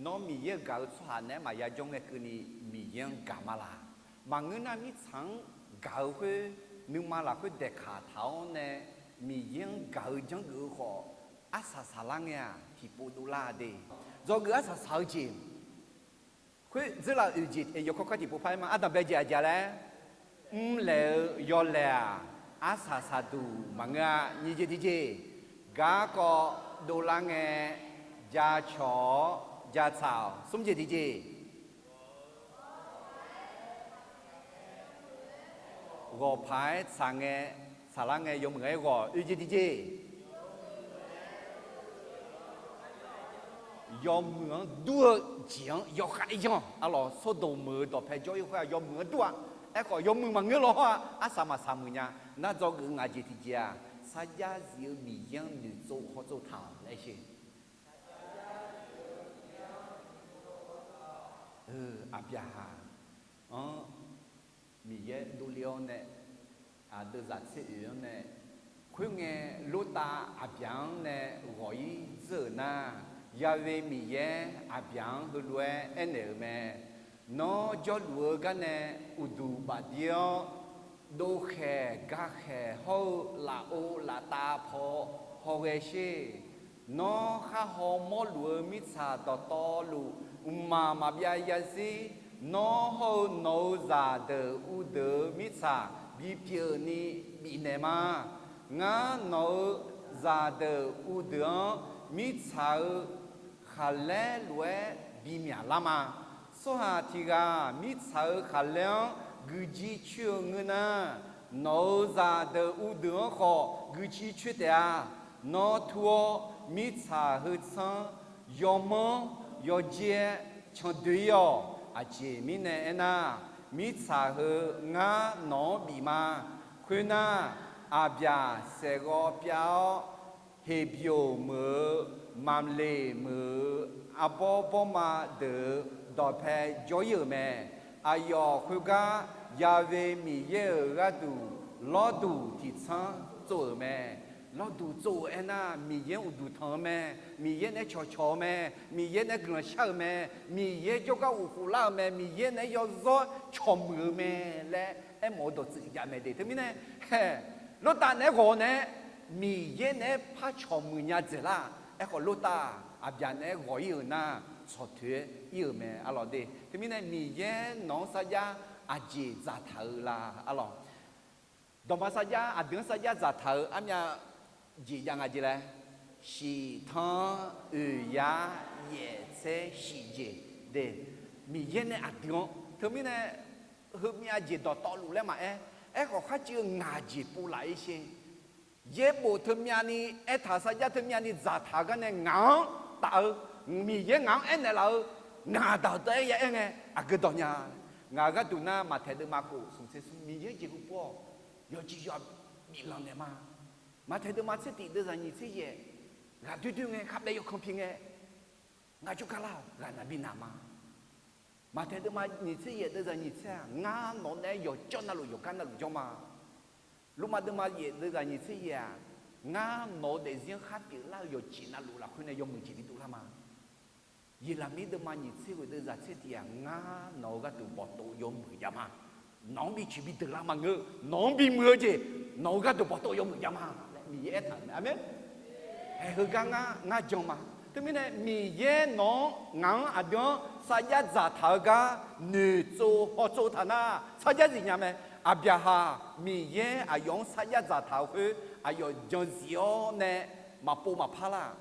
nawr Miqyaer-anr gaq-eu tsawrhaq naeq-aer maqya jawr ngae keuvni Miqyaer-anr gaq ma laq. Maqngeur nar mirtsaq-anr gaq-eu khoer, nuima lafkhoer daeqkaq taq-awr nae Miqyaer-anr gaq-eu janrgeuf-eu khawf, arsaq saqlar ngae-aq tiqpov dovlar de. Dzawgeuf arsaq saq-eu jeq khoer dzeurlaf oeq jeq yawkawr kawr tiqpov par-aer ma. Ardanqbae jeq aqjeq laer mrlaeq-eu yawlaeq-aq, arsaq saqduq maqngeur-a. Nyiq jeq tiqjeq, garkawv dovlar ngae jacawq-awr jatsaq-awq. Smr jeq tiqjeq, ghawqpaq-aer tsaq ngae, tsaqlar ngae yawmuiq-aer ghawq. Oeq jeq tiqjeq, yawmuiq-anr dur-eu jeq-anr yawkhav-aer yanr-awq. Arlawq, Sawrdawq meuq-eu dawqpae jawr-ir khoer-aq yawmuiq-anr dur-a. Aerkhawf yawmuiq maqngeur law hawr-aq arsaq maqsaq muiq nya. Nar dzawgeuf ngaq jeq tiqjeq-aq, sarjax zif-eu Miqyaer-anr noeqtsov hawtsov taq-awq laer sher. Aqbyaqhaq-anr Miqyaer dovle-awr nae, aqdui zaq tser oeq-anr nae, khoerngae Lortav Aqbyaq-anr nae ghawq-ir dzeur-euq nar, Ya'we Miqyaer Aqbyaq-anr heulof-aer aernaeq-euq mae. Nawr jawrluf-eu gar nae uqduq bafdir-awr, dovkhaeq gakhaeq hawr-eu lafov laftav paw hawghae sher. Nawr khar haw mawrluf-eu mirtsaq dawqtawvluf, mqmaq maqbyav yazir, nawr hawr-eu nawq-euq zaqdeuq uvdeuq-eu mirtsaq bipyeuf ni bifnaeq ma. Ngar nawq-euq zaqdeuq uvdeuq-anr mirtsaq-euq khaqlaer lof-aer bimyaq lar ma. Tsawrhaq tiq ghaq mirtsaq-euq khaqlaer-anr guiqjir coer-eu ngeur nar, nawq-euq zaqdeuq uvdeuq-anr khawf guiqjir coer taef-a. Nawr tur-awr mirtsaq heu tsanr, yawmanr, yawjer-aer candoe-ir-awq. Aqjeq mirnae aernar, mirtsaq heu ngar nawq-anr bif ma. Khoernar, Aqbyaq saeqghawv pyav-awr, Heqbyoq meuq-eu, Maqmleq meuq-eu, arbawr bawrma deuq-euq dawqpae jawr-ir-euq mae. Aqyawf khoergar Ya'we Miqyaer-euq gharduq lawrduq tiqtsanr tsov-euq mae. Lawrduq tsov-euq aernar, Miqyaer-anr uqduq tanq-eu mae, Miqyaer naeq-aer cawqcawq-eu mae, Miqyaer naeq-aer guiqlanq shar-euq mae, Miqyaer jawrgar ghofkhof lar-euq mae, Miqyaer naeq-aer yawzawr cawqmuiq-eu mae laer aermawf-eu dawqtsuif jav mae de. Teumirnae, Lortav naeq-aer ghawq naeq-aer, Miqyaer naeq-aer par cawqmuiq nya dzaeq lar. Aerkhawf Lortav Aqbyaq naeq-aer ghawq-ir-euq nar, tsawqtoeq-aer ir-euq mae arlawq de. Teumirnae Miqyaer nawq-anr sarjax aqjeq dzaqtaq-eu la arlawq. Dawqma sarjax, aqdui-anr sarjax dzaqtaq-eu armyav jeq jav nga jeq laer, shiq tanr oeq yar yaef tser shiq jeq de. Miqyaer nae aqdui-anr teumirnae heumyav jeq dawqtawvluf laer maqaer, aerkhawf khar civ-eu ngaq jeq pov laf-ir sher. Yaerbof teumyavni aertaq-euq sarjax teumyavni dzaqtaq-eu gar nae ngaq-anr taf-eu, Miqyaer ngaq-anr aernaeq laf-eu, ngaq daq-euq dawq-aer ya aer ngae aqgeu dawq nya. Ngaq-euq gharduq nar Maqtaeq deuvma khof smq tser smr, Miqyaer jeqhu pov-awq, yawqjeq yawqha biflanq naeq ma. Maqtaeq deuvma tser tiq deuvzaq nyiq tser yaef, ghaq doer doer ngae kharbaev yawkanr pi ngae, ngar jawrgar lar-awq, ghaq naq bi naq ma. Maqtaeq deuvma nyiq tser yaef deuvzaq nyiq tser-aq, ngar nawq nae yawqjawr navluf yawqgar navluf jawr ma. Lormav deuvma yaef deuvzaq nyiq tser yaef-aq, ngar nawq-eu daefzir-anr khar pyeuflar-eu yawqjeq navluf lafkhoer nae yawmuiq jeq bi dovlar ma. Yeqlaqmir deuvma nyiq tser ghoeq deuvzaq tser tiq-aq, ngar nawq-eu gharduq bawqtov yawmuiq jav ma. Nawq-anr bi coeq bi deuq lar maqngeur, nawq-anr bimuiq-eu jeq, nawq-eu gharduq bawqtov yawmuiq jav ma. Miqyaer aertaq-euq mae. Aqmeq. Haeq heugar ngar, ngar jan ma. Teumirnae Miqyaer nawq-anr ngaq-anr aqdui-anr sarjax dzaqtaq-eu gar noeqtsov hawtsov taq nar, sarjax zifnya mae. Aqbyaqhaq Miqyaer aqyawf-anr sarjax dzaqtaq-eu khoer aqyawf jan zif-awr nae maqpov maqpar lar-aq.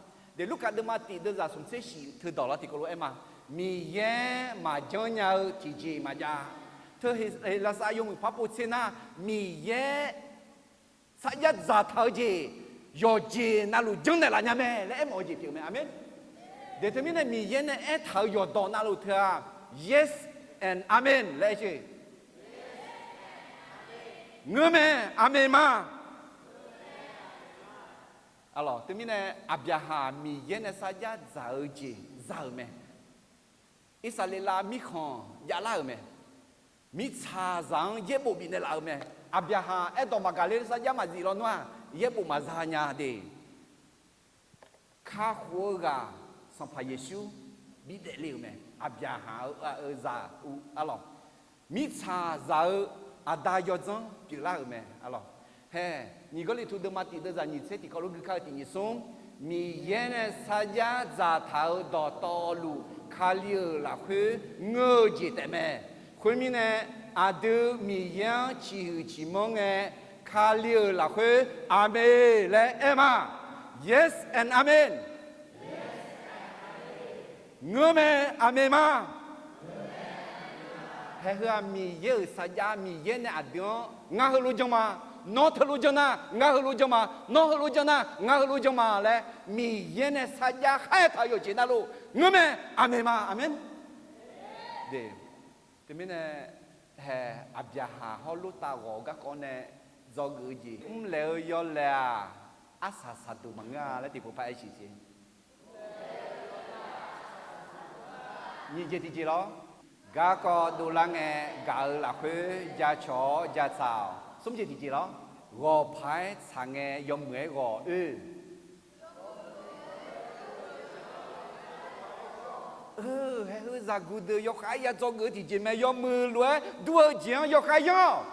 Lurkaf deuvma tiq deuvzaq smq tser shif teudawq lar tiqkawv lof-aer ma. Miqyaer maqjanr nya-eu tiqjeq maqjav. Teu Heqlaqsar yawmuiq par povtser nar, Miqyaer sarjax dzaqtaq-eu jeq yawqjeq navluf janrnaeq laf nya mae laer aermawf-eu jeq pyeuf mae. Aqmeq. Deuq teumirnae Miqyaer nae aertaq-euq yawqdawq navluf teu-aq, yes and amen laer aer-eu. Ngeur mae, aqmeq ma. Arlawq, teumirnae Aqbyaqhaq Miqyaer nae sarjax dzaq-eu jeq za-euq mae. Irsaqleqlav mirkhanq javlar-euq mae. Mirtsaqzaq-anr yaerbof bifnaeq laf-euq mae. Aqbyaqhaq aerdawq maqgaq ler sarjax maqzif lawnmr-aq, yaerbof maqza nya de. Kakhof-eu ghaq Sanqpaq Yeqsur bidaef le-euq mae. Aqbyaqhaq-eu aqyawf zaq uv arlawq, mirtsaqzaq-eu aqda yawdzanr pyeuflar-euq mae arlawq. Hae, nyiq Gawrliqtu deuvma tiq deuvzaq nyiq tser tiqkawv lof gui kar-eu tiq nyiq smr, Miqyaer nae sarjax dzaqtaq-euq dawqtawvluf Kali-euq lafkhoer ngeur-eu jeq taef mae. Khoermirnae, aqdui Miqyaer-anr ciqhuiq ciqmanr ngae, Kali-euq lafkhoer aqmeq laer aer ma. Yes and amen. Ngeur mae, aqmeq ma. Haeheu-aq Miqyaer-euq sarjax, Miqyaer nae aqdui-anr ngar heulof jan ma, nawr teulof jan nar ngar heulof jan ma, nawr heulof jan nar ngar heulof jan ma laer Miqyaer nae sarjax khaer taq-euq yawqjeq navluf ngeur mae, aqmeq ma, aqmeq. Teumirnae, hae, Aqbyaqhaq hawr Lortav ghawq-eu garkawv nae dzawgeuf-eu jeq mrlaeq-eu yawlaeq-aq, arsaq saqduq maqngeur-a laer tiqpov par aer siq jeq. Nyiq jeq tiqjeq lawr. Garkawv dovlar ngae gaq-eu lafkhoer jacawq-awr jatsaq-awq. Smr jeq tiqjeq lawr. Ghawqpaq-aer tsaq ngae yawmuiq-aer ghawq oe. Haeheu zaqguq deuq yawkhav-aer ya dzawgeuf-eu tiqjeq mae, yawmuiq lof-aer dur-eu jeq-anr yawkhav yanr-awq.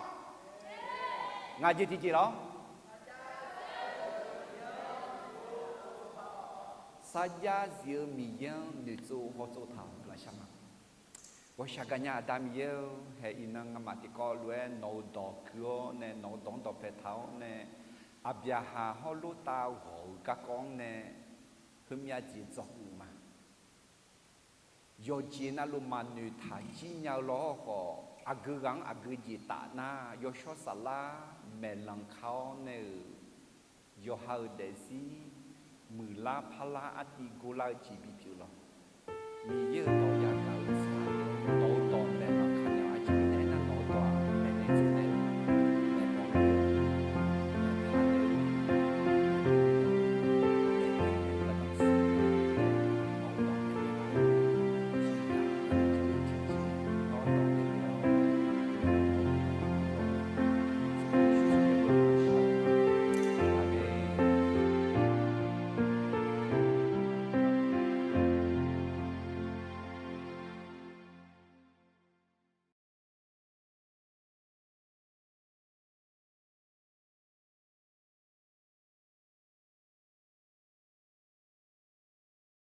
Ngaq jeq tiqjeq lawr. Sarjax zif-eu Miqyaer-anr noeqtsov hawtsov taq-awq lafshaq ma. Ghawqshaq gaqnya Aqda Miqyaer-or, hae iqnan nga'maf tiqkawv lof-aer nawq-euq dawq kui-awr nae, nawq-euq dawq-anr dawqpae taq-awr nae, Aqbyaqhaq hawr Lortav ghawq-euq garkawv-anr nae heumyav jeq dzawgeuf ma. Yawqjeq navluf maqnoeq taq jir nya-eu lawr khawf, aqgeu ghaq-anr aqgeu jeq taf nar, yawshawr saflar maeqlanq ka-awr nae-euq yawqha-euq daefzir muiqlar parlar artiv gorlar-eu jeq bipyeuf lawq. Miqyaer-euq dawq